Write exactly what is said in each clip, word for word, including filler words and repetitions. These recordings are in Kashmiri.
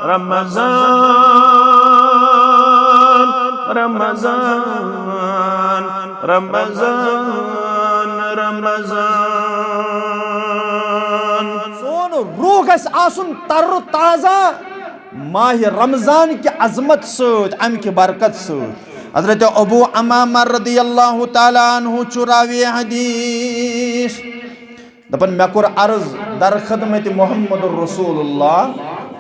رمضان، رمضان، رمضان، رمضان۔ سون روح گژھِ آسُن تر و تازہ ماہِ رمضان کہِ عظمت سۭتۍ، امہِ کہِ برکت سۭتۍ۔ حضرت ابو امامہ رضی اللہ تعالیٰ عنہ چھُ راوی حدیث۔ دپان، مےٚ کوٚر عرض در خدمت محمد رسول اللہ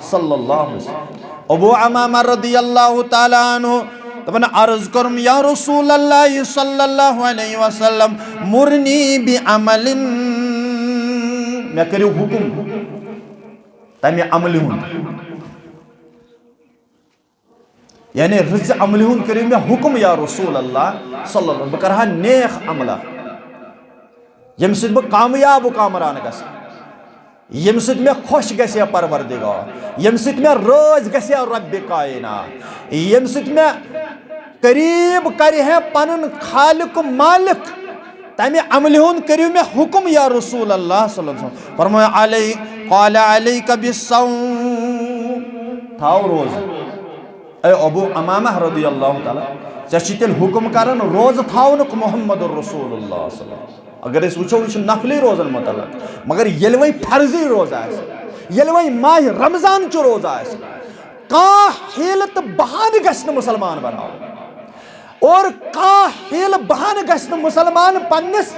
صلی اللہ علیہ وسلم۔ ابو امامہ رضی اللہ تعالیٰ عنہ دپان، عرض کوٚرُم، یا رسول اللہ صلی اللہ علیہ وسلم، مرنی بعمل، مےٚ کٔرِو حکم تمہِ عملہِ ہُنٛد۔ یعنی رٕژِ عملہِ ہُنٛد کٔرِو مےٚ حُکم یا رسول اللہ صلی اللہ علیہ وسلم۔ بہٕ کَرٕ ہا نیک عملہ، ییٚمہِ سۭتۍ بہٕ کامیاب و کامران گژھٕ، ییٚمہِ سۭتۍ مےٚ خۄش گژھِ ہا پروردگار، ییٚمہِ سۭتۍ مےٚ رٲضۍ گژھِ ہا رۄبِ کائنات، ییٚمہِ سۭتۍ مےٚ قریب کرِ ہے پنُن خالق و مالک، تمہِ عملہِ ہُنٛد کٔرِو مےٚ حُکم یا رسول اللہ صلی اللہ علیہ وسلم۔ فرموو، علی، قال علیک بالصوم، تھاو روزٕ۔ اے ابو امامہ رضی اللہ تعالیٰ، ژےٚ چھُے تیٚلہِ حُکم کران روزٕ تھاونُک محمد رسول اللہ صلی اللہ علیہ وسلم۔ اگر أسۍ وٕچھو، یہِ چھُ نفلی روزن متعلق، مگر ییٚلہِ وۄنۍ فرضی روزٕ آسہِ، ییٚلہِ وۄنۍ ماہِ رمضان چہِ روزٕ آسہِ، کانٛہہ حیلہٕ تہٕ بہانہٕ گژھِ نہٕ مُسلمان بناوُن۔ اور کانٛہہ حیلہٕ بہانہٕ گژھِ نہٕ مُسلمان پننِس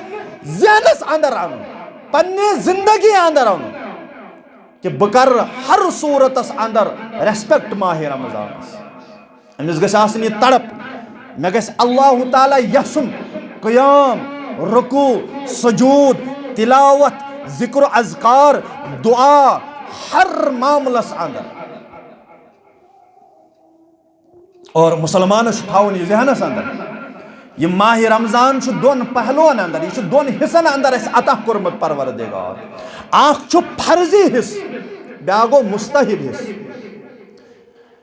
ذہنس اندر انُن، پننہِ زندگی اندر انُن، کہِ بہٕ کرٕ ہر صورتس اندر respect ماہِ رمضانس۔ أمِس گژھِ آسٕنۍ یہِ تڑپ، مےٚ گژھِ اللہ تعالیٰ یژھُن قیام، رکوع، سجود، تلاوت، ذکر و اذکار، دعا، ہر معاملس اندر۔ اور مسلمانس چھُ تھاوُن یہِ ذہنس اندر، یہِ ماہِ رمضان چھُ دۄن پہلوَن اندر، یہِ چھُ دۄن حصن اندر اَسہِ عطا کوٚرمُت پروردگار۔ اکھ چھُ فرضی حصہٕ، بیٛاکھ گوٚو مستحب حصہٕ۔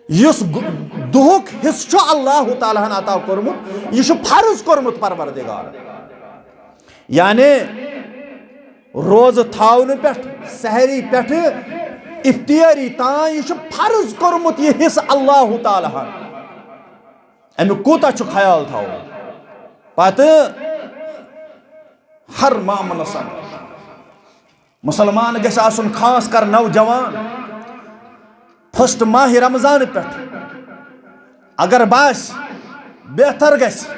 یُس گُ-، دُہُک حصہٕ چھُ اللہ تعالیٰ ہن عطا کوٚرمُت، یہِ چھُ فرض کوٚرمُت پروردگار۔ یعنی روزٕ تھاونہٕ پٮ۪ٹھ، سحری پٮ۪ٹھٕ افطاری تام، یہِ چھُ فرض کوٚرمُت یہِ حصہٕ اللہ تعالیٰ ہن۔ اَمیُک کوٗتاہ چھُ خیال تھاوُن؟ پتہٕ ہر معاملس اندر مسلمان گژھِ آسُن، خاص کر نوجوان، first ماہِ رمضان پٮ۪ٹھ اگر باسہِ بہتر گژھِ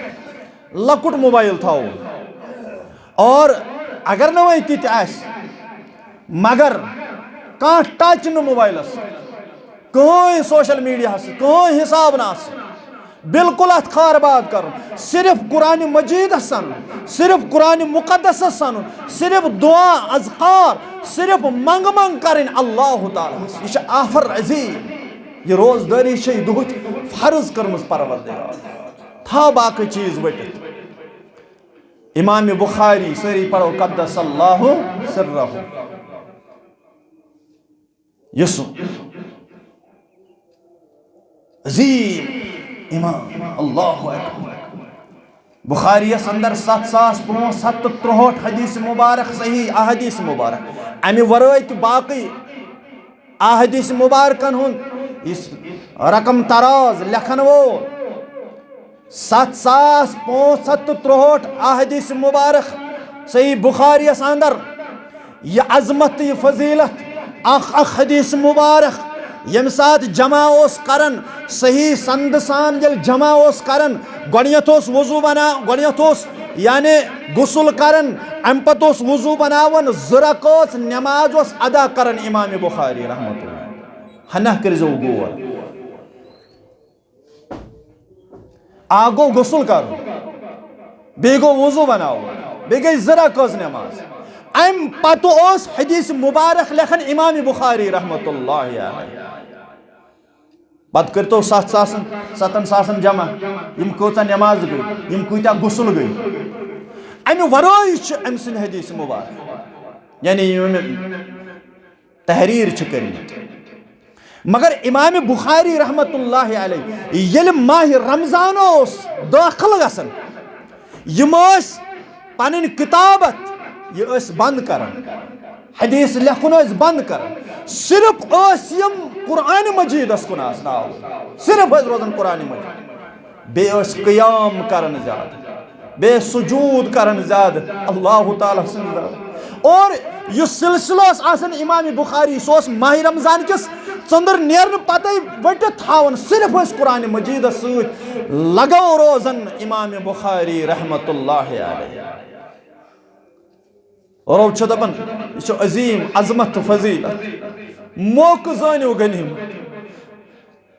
لۄکُٹ موبایل تھاوُن، اور اگر نہٕ وۄنۍ تہِ تہِ آسہِ، مگر کانٛہہ touch نہٕ موبایلس، کٕہٕنۍ social media ہس سۭتۍ، کٕہٕنۍ حساب نہٕ آسُن، بالکل اتھ خار باد کرُن، صرف قرآن مجیدس سنُن، صرف قرآن مقدسس سنُن، صرف دعا اذکار، صرف منگ منگ کرٕنۍ اللہ تعالیٰ ہس۔ یہِ چھِ آفر عظیم، یہِ روزدٲری چھِ یہِ دُہٕچ فرض کٔرمٕژ پروردگار۔ تھاو باقٕے چیٖز ؤٹِتھ۔ امام بخاری، سٲری پرو قدس اللہ سرہ۔ یُس عظیم امام، اللہ اکبر۔ بخاری یس اندر ستھ ساس پانٛژھ ہتھ تہٕ ترٛہٲٹھ حدیث مبارک، صحیح احادیث مبارک، امہِ ورٲے تہِ باقٕے احادیث مبارکن ہُنٛد یُس رقم تراز لیکھن وول، ستھ ساس پانٛژھ ہتھ تہٕ ترٛہٲٹھ احادیث مبارک صحیح بخاری یس اندر۔ یہِ عظمت تہٕ یہِ فضیلت، اکھ اکھ حدیث مبارک ییٚمہِ ساتہٕ جمع اوس کران، صحیح سند سان ییٚلہِ جمع اوس کران، گۄڈٕنیتھ اوس وضو بنا-، گۄڈٕنیتھ اوس یعنی غسل کران، امہِ پتہٕ اوس وضو بناوان، زٕ رکٲژ نماز اوس ادا کران امام بخاری رحمۃ اللہ۔ ہنہ کٔرزیو غور۔ اکھ گوٚو غسل کرُن، بیٚیہِ گوٚو وضو بناوُن، بیٚیہِ گٔے زٕ رکٲژ نماز۔ امہِ پتہٕ اوس حدیث مبارک لیکھان امام بخاری رحمۃ اللہ علیہ۔ پتہٕ کٔرۍتو ستھ ساسن، ستن ساسن جمع، یِم کۭژاہ نماز گٔے، یِم کۭتیاہ غسل گٔے۔ امہِ ورٲے چھِ أمۍ سٕنٛدۍ حدیث مبارک، یعنی یِم تحریر چھِ کٔرمٕتۍ۔ مگر امام بخاری رحمت اللہ علیہ ییٚلہِ ماہِ رمضان اوس دٲخل گژھان، یِم ٲسۍ پنٕنۍ کتابت، یہِ ٲسۍ بند کران، حدیث لیکھُن ٲسۍ بند کران، صرف ٲسۍ یِم قرآن مجیدس کُن آسان آوُر، صرف ٲسۍ روزان قرآن مجید، بیٚیہِ ٲسۍ قیام کران زیادٕ، بیٚیہِ ٲسۍ سجود کران زیادٕ اللہ تعالیٰ سٕنٛدِ طرفہٕ۔ اور یُس سلسلہٕ اوس آسان امام بخاری، سُہ اوس ماہ رمضان کِس ژٔنٛدٕر نیرنہٕ پتے ؤٹِتھ تھاوان، صرف ٲسۍ قرآن مجیدس سۭتۍ لگاو روزان امام بخاری رحمت اللہ علیہ۔ رۄب چھُ دَپان، یہِ چھُ عظیٖم عظمت تہٕ فضیلت۔ موقعہٕ زٲنِو غنیٖمت۔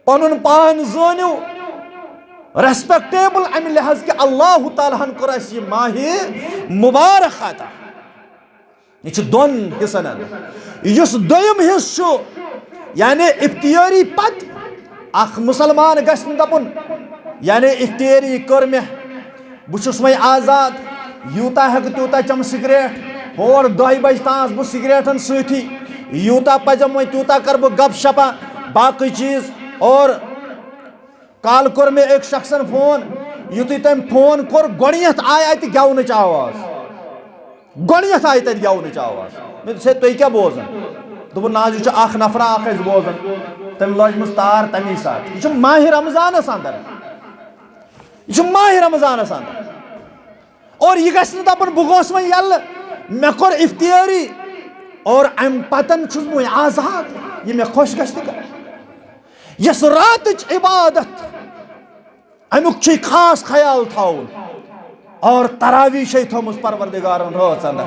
پَنُن پان زٲنِو respectable، اَمہِ لحاظ کہِ اللہ تعالیٰ ہَن کوٚر اَسہِ یہِ ماہِ مُبارک عطا۔ یہِ چھُ دۄن حصن اندر۔ یُس دوٚیِم حصہٕ چھُ، یعنی افطٲری پتہٕ اکھ مُسلمان گژھِ نہٕ دَپُن، یعنی افطٲری کٔر مےٚ، بہٕ چھُس وۄنۍ آزاد، یوٗتاہ ہٮ۪کہٕ تیوٗتاہ چٮ۪مہٕ سگریٹ، ہور دَہہِ بجہِ تام آسہٕ بہٕ سگریٹن سۭتی، یوٗتاہ پزٮ۪م وۄنۍ تیوٗتاہ کرٕ بہٕ گپ شپا، باقٕے چیٖز۔ اور کالہٕ کوٚر مےٚ أکۍ شخصن فون، یُتھُے تٔمۍ فون کوٚر، گۄڈٕنیتھ آیہِ اتہِ گٮ۪ونٕچ آواز۔ گۄڈٕنیتھ آیہِ تتہِ گٮ۪ونٕچ آواز۔ مےٚ دوٚپُس، "ہے، تُہۍ کیٛاہ بوزان؟" دوٚپُن، "نہ حظ، یہِ چھُ اکھ نفرا اکھ اَسہِ بوزان، تٔمۍ لٲجمٕژ تار تَمی ساتہٕ۔" یہِ چھُ ماہِ رمضانس اندر۔ یہِ چھُ ماہِ رمضانس اندر۔ اور یہِ گژھِ نہٕ دَپُن، "بہٕ گوس وۄنۍ یَلہٕ، مےٚ کوٚر افطٲری اور اَمہِ پَتَن چھُس بہٕ وۄنۍ آزاد، یہِ مےٚ خۄش گژھِ تہِ کَرٕ۔" یۄس راتٕچ عبادت، اَمیُک چھُے خاص خیال تھاوُن۔ اور تراویح چھے تھٲومٕژ پروردگارن رٲژ اندر،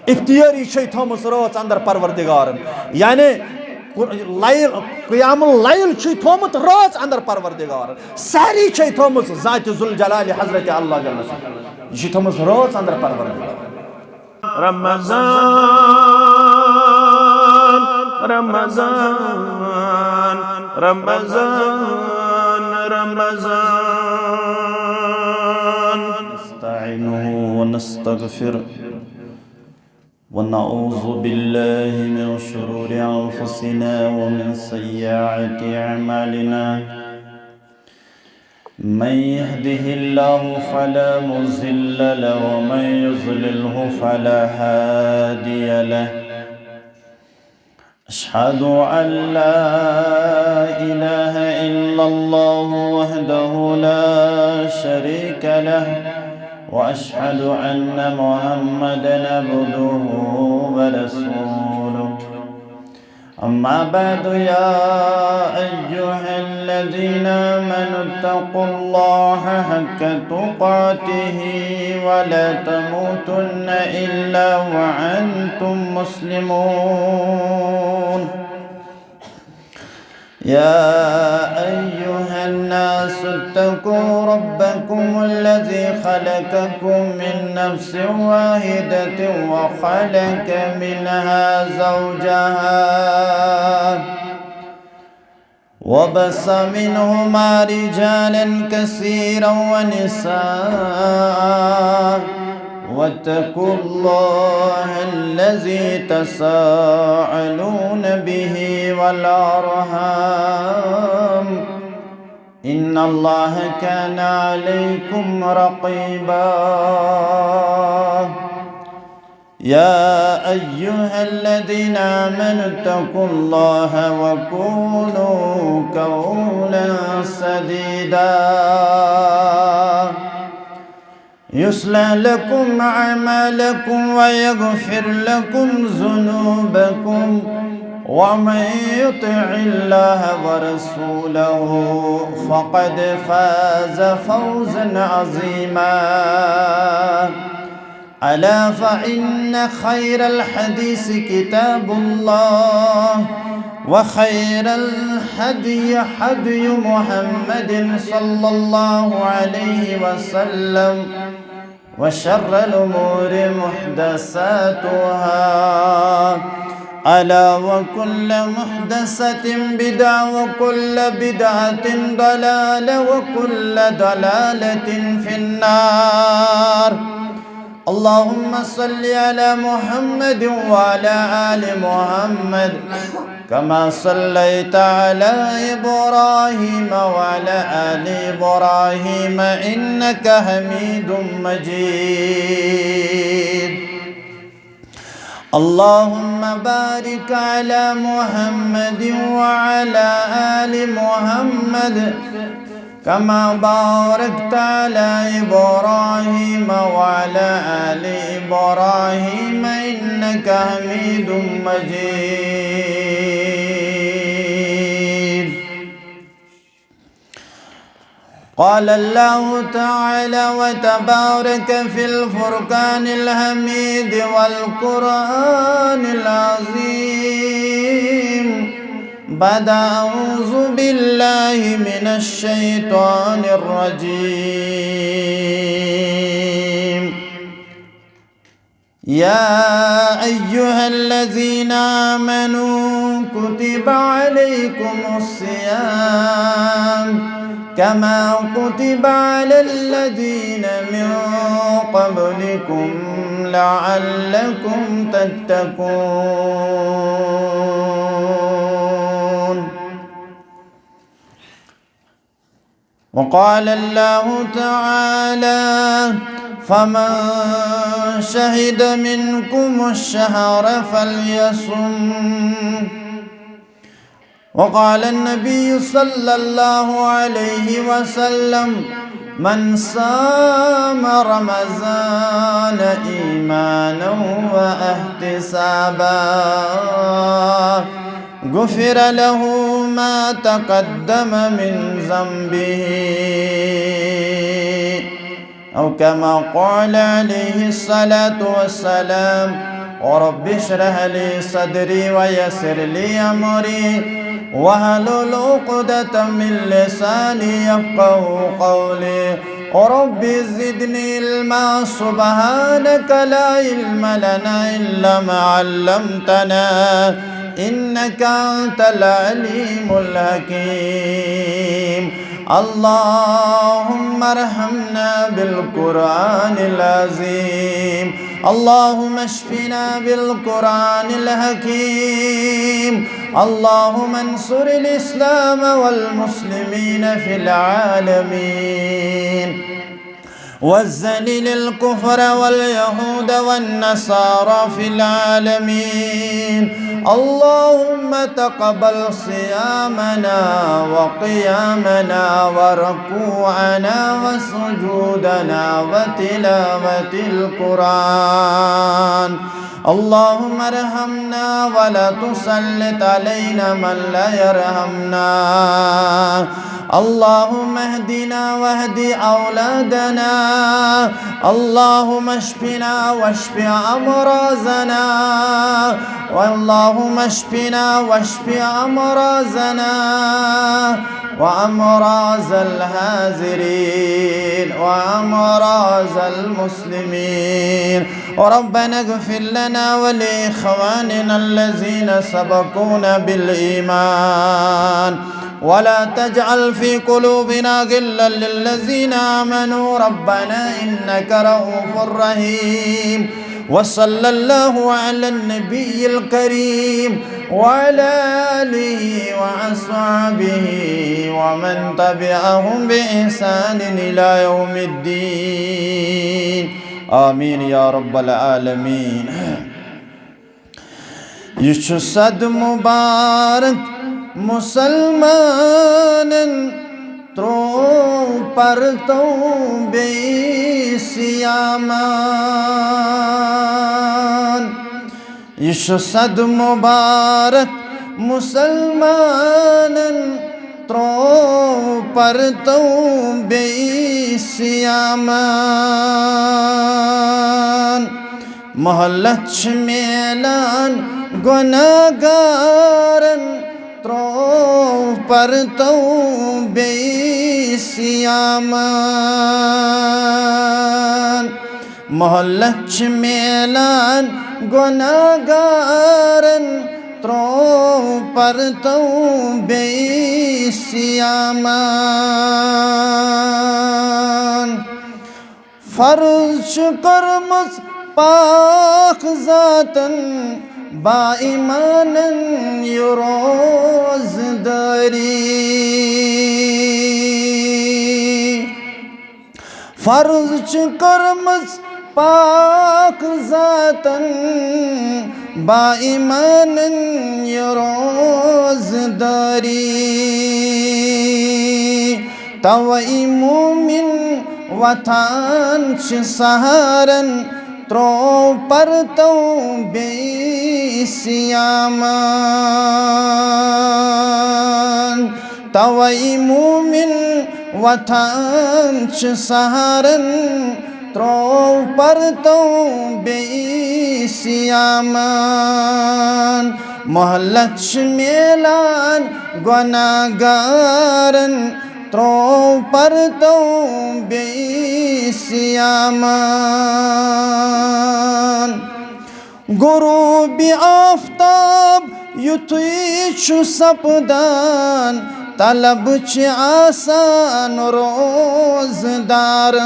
افطٲری چھے تھٲومٕژ رٲژ اندر پروردگارن، یعنی لیل، قیام اللیل چھُے تھوٚومُت رٲژ اندر پروردگارن، سحری چھے تھٲومٕژ ذات ذوالجلال حضرت اللہ جل شانہ، یہِ چھُے تھٲومٕژ رٲژ اندر پروردگارن۔ رمضان، رمضان، رمضان، رمضان۔ نستعينه ونستغفره، ونعوذ بالله من شرور أنفسنا ومن سيئات أعمالنا. من يهده الله فلا مضل له، ومن يضلله فلا هادي له. أشهد أن لا إله إلا الله وحده لا شريك له، وأشهد أن محمدا عبده ورسوله. أما بعد، يا أيها الذين آمنوا اتقوا الله حق تقاته ولا تموتن إلا وأنتم مسلمون. يا أيها الناس اتقوا ربكم الذي خلقكم من نفس واحدة وخلق منها زوجها وبث منهما رجالا كثيرا ونساء، واتقوا الله الذي تساءلون به والأرحام، إن الله كان عليكم رقيبا. يا أيها الذين آمنوا اتقوا الله وقولوا قولا سديدا، يصلح لكم أعمالكم ويغفر لكم ذنوبكم، ومن يطع الله ورسوله فقد فاز فوزا عظيما. ألا فإن خير الحديث كتاب الله، وخير الهدي هدي محمد صلى الله عليه وسلم، وشر الأمور محدثاتها، ألا وكل محدثة بدعة، وكل بدعة ضلالة، وكل ضلالة في النار. اللهم صل على محمد وعلى آل محمد كما صليت على إبراهيم وعلى آل إبراهيم إنك حميد مجيد. اللهم بارك على محمد وعلى آل محمد كما باركت على إبراهيم وعلى آل إبراهيم إنك حميد مجيد. قال الله تعالى وتبارك في الفرقان الحميد والقرآن العظيم بعد أعوذ بالله من الشيطان الرجيم. يا أيها الذين آمنوا كتب عليكم الصيام كما كتب على الذين من قبلكم لعلكم تتقون. وقال الله تعالى: فمن شهد منكم الشهر فليصم. وقال النبي صلى الله عليه وسلم: من صام رمضان إيمانا واحتسابا غفر له ما تقدم من ذنبه، أو كما قال عليه الصلاة والسلام. رب اشرح لي صدري ويسر لي أمري واحلل عقدة من لساني يفقه قولي. رب زدني علما. سبحانك لا علم لنا إلا ما علمتنا إنك أنت العليم الحكيم. اللهم ارحمنا بالقرآن العظيم. اللهم اشفنا بالقرآن الحكيم. اللهم انصر الإسلام والمسلمين في العالمين. وذلل الكفر واليهود والنصارى في العالمين. اللهم تقبل صيامنا وقيامنا وركوعنا وسجودنا وتلاوة القرآن. اللهم ارحمنا ولا تسلط علينا من لا يرحمنا. اللهم اهدنا واهد أولادنا. اللهم اشفنا واشف أمراضنا. اللهم اشفنا واشف أمراضنا وأمراض الحاضرين وأمراض المسلمين. ربنا اغفر لنا ولإخواننا الذين سبقونا بالإيمان ولا تجعل في قلوبنا غلا للذين آمنوا ربنا إنك رءوف رحيم. وصلى الله على النبي الكريم وعلى آله وأصحابه ومن تبعهم بإحسان إلى يوم الدين. آمين يا رب العالمين. یہِ چھُ صد مبارک مسلمانن، ترٛوو پرتو بیٚیہِ سیامان۔ یہِ چھُ صد مبارک مسلمانن، ترٛوو پرتو بیٚیہِ سیامان۔ مہلت چھِ میلان گۄناہگارن، ترٛوو پرتو بیٚیہِ سیامان۔ مہلت چھِ میلان گۄناہگارن، ترٛوو پرتو بیٚیہِ سیامان۔ فرض چھِ کٔرمٕژ پاک ذاتن با ایمانن یہِ روزٕ دٲری۔ فرض چھِ کٔرمٕژ پاک ذاتن با ایمانن یہِ روزدٲری۔ توے مومن وۄتھان چھِ سحرن، ترٛوو پرتو بیٚیہِ صیامن۔ توے مومن وۄتھان چھِ سحرن، ترٛوو پرتو بیٚیہِ صیامن۔ مہلت چھِ میلان گۄناہگارن، ترٛوو پرتو بیٚیہِ صیامن۔ غروب آفتاب یُتھُے چھُ سپدان، طلب چھِ آسان روزدارن۔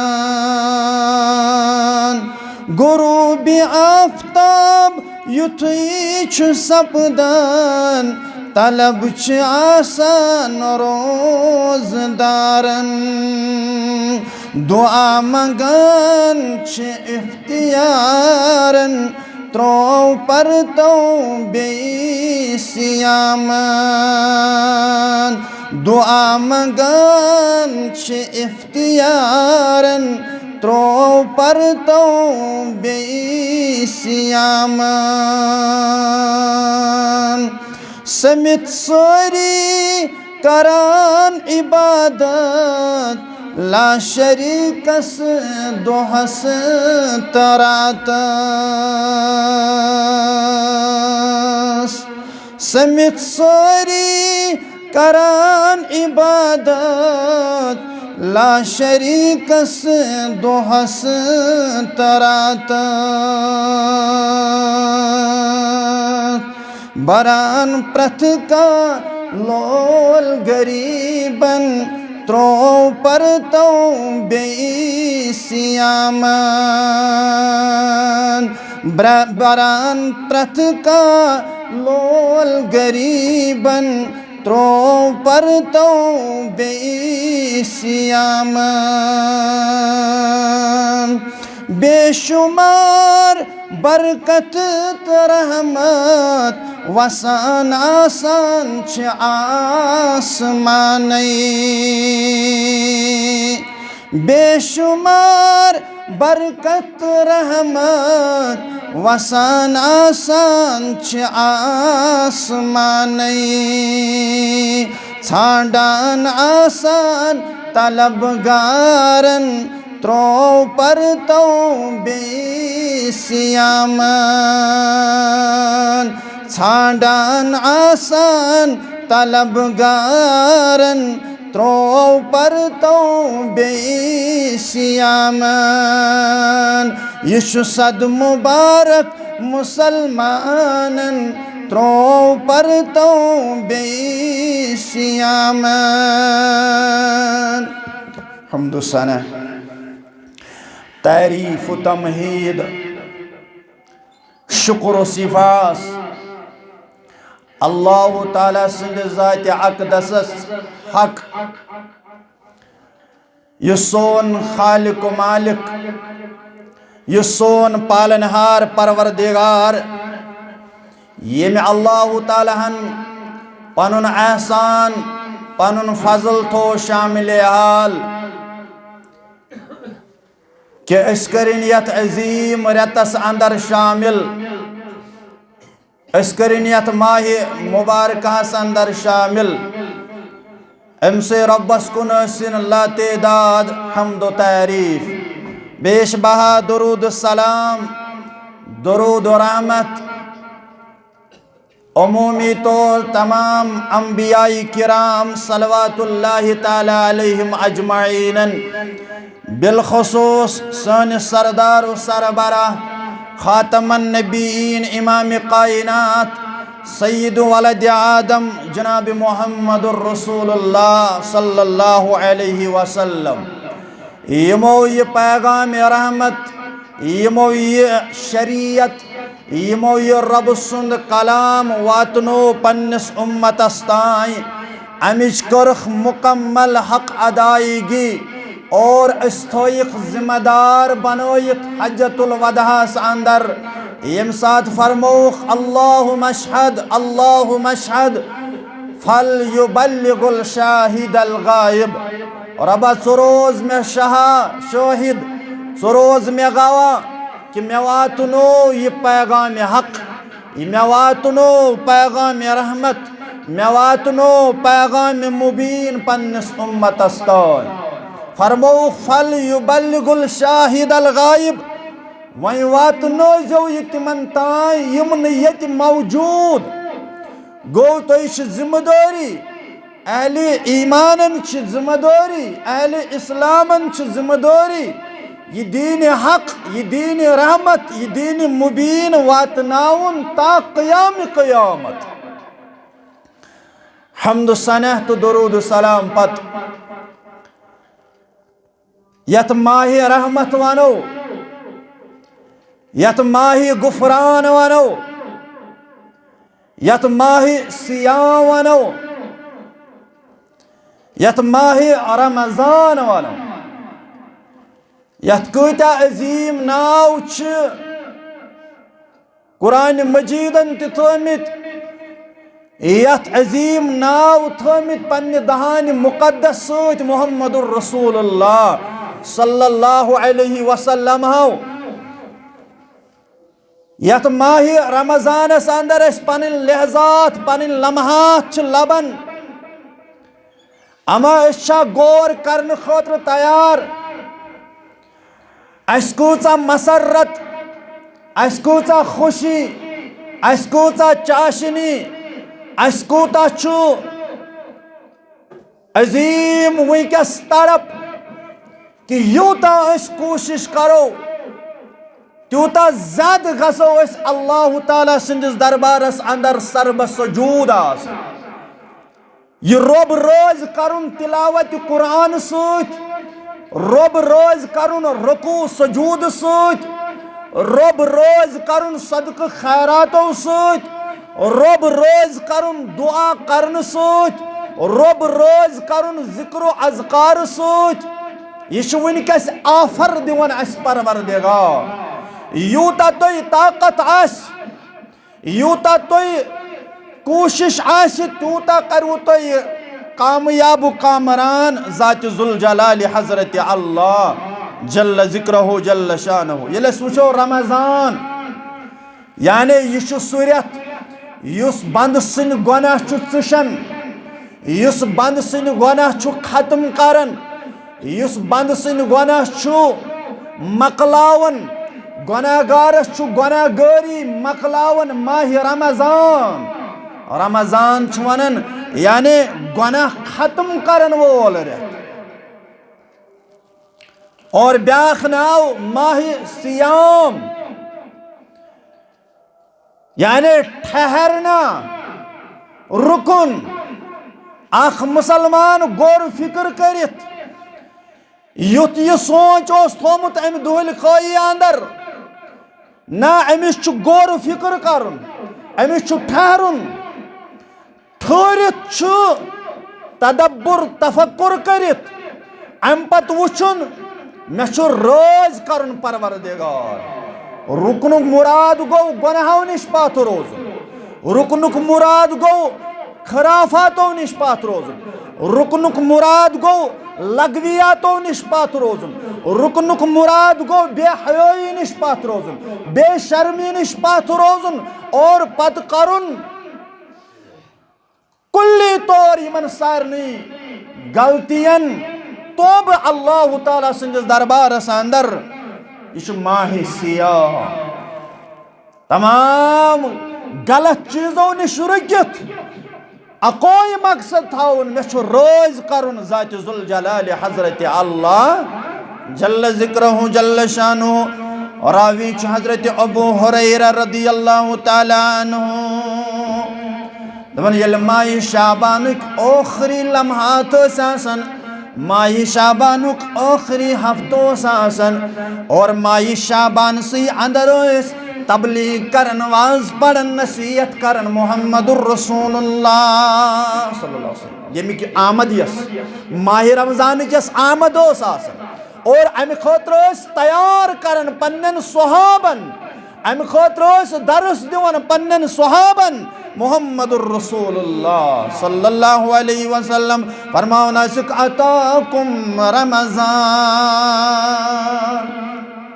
غروب آفتاب یُتھُے چھُ سپدان، طلب چھِ آسان روزدارن۔ دعا منگان چھِ اختیارن، ترٛوو پرتو بیٚیہِ صیامن۔ دعا منگان چھِ اختیارن، ترٛوو پرتو بیٚیہِ صیامن۔ سٔمِتھ سٲری کران عبادت، لا شریٖکس دۄہس تہٕ راتس۔ سٔمِتھ سٲری کران عبادت، لا شریٖکس دۄہس تہٕ راتس۔ بران پرٛٮ۪تھ کانٛہہ لول غریٖبن، ترٛوو پرتو بیٚیہِ صیامن۔ برٛ-، بران پرٛٮ۪تھ کانٛہہ لول غریٖبن، ترٛوو پرتو بیٚیہِ صیامن۔ بے شمار برکت تہٕ رحمت وسان آسان چھِ آسمانَے۔ بے شمار برکت تہٕ رحمت وسان آسان چھِ آسمانَے۔ ژھانڈان آسان طلبگارن، ترٛوو پرتو بیٚیہِ صیامن۔ ژھانڈان آسان طلبگارن، ترٛوو پرتو بیٚیہِ صیامن۔ یہِ چھُ صد مبارک مسلمانن، ترٛوو پرتو بیٚیہِ صیامن۔ حمد و ثنا، تعریف و تمہید، شکر و سپاس اللہ تعالیٰ سٕنٛدِ ذاتِ اقدسس حق، یُس سون خالق و مالک، یُس سون پالنہار پروردگار، ییٚمہِ اللہ تعالیٰ ہن پنُن احسان، پنُن فضل تھوو شامل حال، کہ أسۍ کٔرِن یتھ عظیم رٮ۪تس اندر شامل، أسۍ کٔرِن یتھ ماہِ مبارکہس اندر شامل۔ أمۍ سٕے رۄبس کُن ٲسِن لاتعداد حمد و تعریف۔ بیش بہا درود و سلام، درود و رحمت عمومی طور تمام انبیاء کرام صلوات اللہ تعالیٰ علیہم اجمعین، بالخصوص سٲنِس سردار و سربراہ خاتم النبیین امام کائنات سید ولد آدم جناب محمد الرسول اللہ صلی اللہ علیہ وسلم، یِمو یہِ پیغام رحمت، یِمو یہِ شریعت، یِمو یہِ رۄب سُنٛد کلام واتنو پننِس اُمتس تام، امِچ کٔرٕکھ مکمل حق ادائیگی اور أسۍ تھٲیِکھ ذمہ دار بنٲیِتھ حجۃ الوداعس اندر ییٚمہِ ساتہٕ فرمووُکھ، "اللہم اشہد، اللہم اشہد، فلیبلغ الشاہد الغائب"، رۄبا، ژٕ روز مےٚ شاہ-، شٲہد، ژٕ روز مےٚ گواہ کہِ مےٚ واتنو یہِ پیغام حق، یہِ مےٚ واتنو پیغام رحمت، مےٚ واتنو پیغام مبین پننِس اُمتس تام۔ فرمووُکھ، "فلیبلغ الشاہد الغائب"، وۄنۍ واتنٲوزیو یہِ تِمن تام یِم نہٕ ییٚتہِ موجود۔ گوٚو، تۄہہِ چھِ ذمہٕ دٲری، اہلِ ایمانن چھِ ذمہٕ دٲری، اہلِ اسلامن چھِ ذمہٕ دٲری، یہِ دیٖنِ حق، یہِ دیٖنِ رحمت، یہِ دیٖنِ مبین واتناوُن تا قیام قیامت۔ حمد و ثنا تہٕ درود و سلام پتہٕ یتھ ماہِ رحمت ونو، یتھ ماہِ غفران ونو، یتھ ماہِ صیام ونو، یتھ ماہِ رمضان ونو، یتھ کۭتیاہ عظیٖم ناو چھِ قرآن مجیدن تہِ تھٲومٕتۍ، یتھ عظیٖم ناو تھٲومٕتۍ پننہِ دہانِ مقدس سۭتۍ محمد رسول اللہ صلی اللہ علیہ وسلم ہو۔ یتھ ماہِ رمضانس اندر أسۍ پنٕنۍ لحظات، پنٕنۍ لمحات چھِ لبان، اما أسۍ چھا غور کرنہٕ خٲطرٕ تیار؟ اسہِ کۭژاہ مسرت، اسہِ کۭژاہ خوشی، اسہِ کۭژاہ چاشنی، اسہِ کوٗتاہ چھُ عظیٖم وٕنکیٚس تڑپ کہِ یوٗتاہ أسۍ کوٗشش کرو، تیوٗتاہ زیادٕ گژھو أسۍ اللہ تعالیٰ سٕنٛدِس دربارس اندر سربہ سجود آسٕنۍ۔ یہِ رۄب رٲضۍ کرُن تلاوت قرآن سۭتۍ، رۄب رٲضۍ کرُن رکوع سجود سۭتۍ، رۄب رٲضۍ کرُن صدقہٕ خیراتو سۭتۍ، رۄب رٲضۍ کرُن دعا کرنہٕ سۭتۍ، رۄب رٲضۍ کرُن ذکر و اذکار سۭتۍ۔ یہِ چھُ وٕنکیٚس offer دِوان اسہِ پروردگار۔ یوٗتاہ تۄہہِ طاقت آسہِ، یوٗتاہ تۄہہِ کوٗشِش آسہِ، تیوٗتاہ کَرِوٕ تۄہہِ کامیاب و کامران ذاتِ ذوالجلال حضرت اللہ جل ذکرہ جل شانہ۔ ییٚلہِ أسۍ وٕچھو رمضان، یعنی یہِ چھُ سُہ رٮ۪تھ یُس بنٛدٕ سٕنٛدۍ گۄناہ چھُ ژٕشان، یُس بنٛدٕ سٕنٛدۍ گۄناہ چھُ ختم کران، یُس بنٛدٕ سٕنٛدۍ گۄناہ چھُ مۄکلاوان، گۄناہ گارس چھُ گۄناہ گٲری مۄکلاوان ماہِ رمضان۔ رمضان چھُ ونان یعنی گۄناہ ختم کرن وول رٮ۪تھ۔ اور بیاکھ ناو ماہِ صیام۔ یعنی ٹھہرنا، رُکُن، اکھ مسلمان غور فکر کٔرِتھ، یُتھ یہِ سونچ اوس تھومُت امہِ دۄہلہِ خٲیی اندر، نہ، أمِس چھُ غور فکر کرُن، أمِس چھُ ٹھہرُن۔ ٹھہرِتھ چھُ تدبر، تفکر کٔرِتھ، امہِ پتہٕ وُچھُن، مےٚ چھُ رٲضۍ کرُن پروردگار۔ رُکنُک مُراد گوٚو گۄناہو نِش پتھ روزُن۔ رُکنُک مُراد گوٚو خرافاتو نِش پتھ روزُن۔ رُکنُک مُراد گوٚو لغویاتو نِش پتھ روزُن۔ رُکنُک مُراد گوٚو بے حیٲیی نِش پتھ روزُن، بے شرمی نِش پتھ روزُن اور پتہٕ کرُن کُلی طور یِمن سارنٕے غلطین توبہٕ اللہ تعالیٰ سٕنٛدِس دربارس اندر۔ یہِ چھُ ماہِ صیام۔ تمام غلط چیزو نِش رُکِتھ اکوے مقصد تھاوُن، مےٚ چھُ رٲضۍ کرُن ذاتِ ذوالجلال حضرت اللہ جل ذکرہ جل شانہ۔ راوی چھُ حضرت ابو ہریرہ رضی اللہ تعالیٰ عنہ۔ دپان، ییٚلہِ ماہِ شعبانٕکۍ ٲخری لمحات ٲسۍ آسان، ماہِ شعبانُک ٲخری ہفتہٕ اوس آسان، اور ماہِ شعبانسٕے اندر ٲسۍ تبلیغ کران، واز پران، نصیحت کران محمد رسول اللہ صلی اللہ علیہ وسلم، ییٚمِکۍ آمد یۄس ماہِ رمضانٕچ یۄس آمد اوس آسان، اور امہِ خٲطرٕ ٲسۍ تیار کران پننٮ۪ن صحابن، امہِ خٲطرٕ ٲسۍ درس دِوان پننٮ۪ن صحابن۔ محمد رسول اللہ صلی اللہ علیہ وسلم فرماوان ٲسِکھ، "اتاکم رمضان"،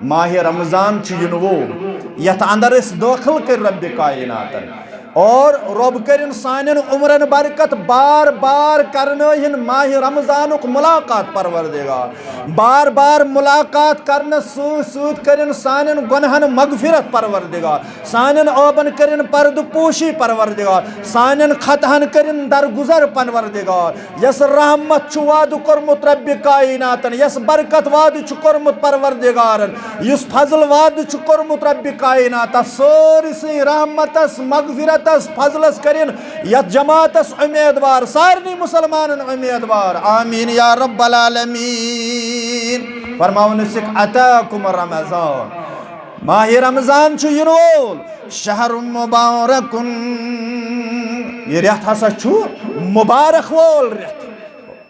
ماہِ رمضان چھُ یِنہٕ وول، یتھ اندر أسۍ دٲخل کٔرۍ ربِ کائناتن۔ اور رۄب کٔرِن سانٮ۪ن عمرن برکت، بار بار کرنٲوِن ماہِ رمضانُک ملاقات پروردگار۔ بار بار ملاقات کرنس سۭتۍ سۭتۍ کٔرِن سانٮ۪ن گۄنہن مغفرت پروردگار۔ سانٮ۪ن عٲبن کٔرِن پردٕ پوشی پروردگار۔ سانٮ۪ن خطہن کٔرِن درگزر پروردگار۔ یس رحمت چھُ وعدٕ کوٚرمُت ربِ کائناتن، یس برکت وعدٕ چھُ کوٚرمُت پروردگارن، یُس فضل وعدٕ چھُ کوٚرمُت ربِ کائناتس، سٲرسٕے رحمتس، مغفرتس، فضلس کٔرِن یتھ جماعتس امیدوار، سارنٕے مسلمانن امیدوار۔ آمین یا رب العالمین۔ فرماوان ٲسِکھ، "اتاکم رمضان"، ماہِ رمضان چھُ یِنہٕ وول، "شہر مبارکن"، یہِ رٮ۪تھ ہسا چھُ مبارک وول رٮ۪تھ۔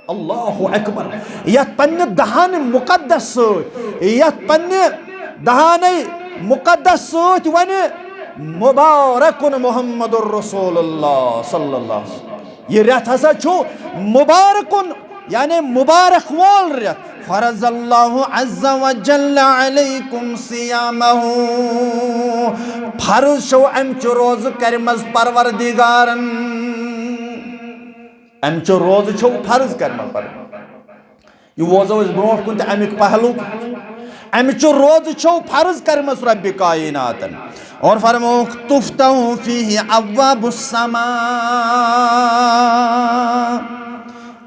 اللہ اکبر۔ یتھ پننہِ دہانِ مقدس سۭتۍ، یتھ پننہِ دہانِ مقدس سۭتۍ ونہِ، "مبارکن محمد رسول اللہ صلی اللہ علیہ وسلم"۔ یہِ رٮ۪تھ ہسا چھُ مبارکن، یعنی مبارک وول رٮ۪تھ۔ فرض اللہ عز وجل علیکم صیامہ، فرض چھو امہِ چہِ روزٕ کرِمژ پروردگارن۔ امہِ چہِ روزٕ چھو فرض کرِمژ پر-، یہِ ووزو أسۍ برونٛٹھ کُن تہِ امیُک پہلو۔ امہِ چہِ روزٕ چھو فرض کرِمژ ربِ کائناتن۔ اور فرمووُکھ، "تفتح فیہ ابواب السماء"،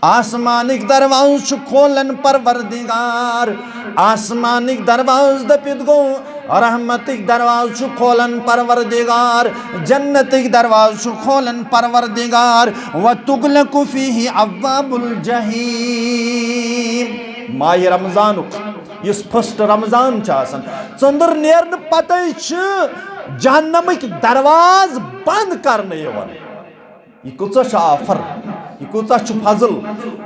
آسمانٕکۍ دروازٕ چھُ کھولان پروردگار۔ آسمانٕکۍ دروازٕ دٔپِتھ گوٚو، رحمتٕکۍ دروازٕ چھُ کھولان پروردگار۔ جنتٕکۍ دروازٕ چھُ کھولان پروردگار۔ "وتغلق فیہ ابواب الجحیم"، ماہِ رمضانُک یُس فرسٹ رمضان چھُ آسان، ژٔنٛدٕر نیرنہٕ پتے چھِ جہنمٕکۍ دروازٕ بنٛد کرنہٕ یِوان۔ یہِ کۭژاہ چھِ آفر، یہِ کۭژاہ چھُ فضل،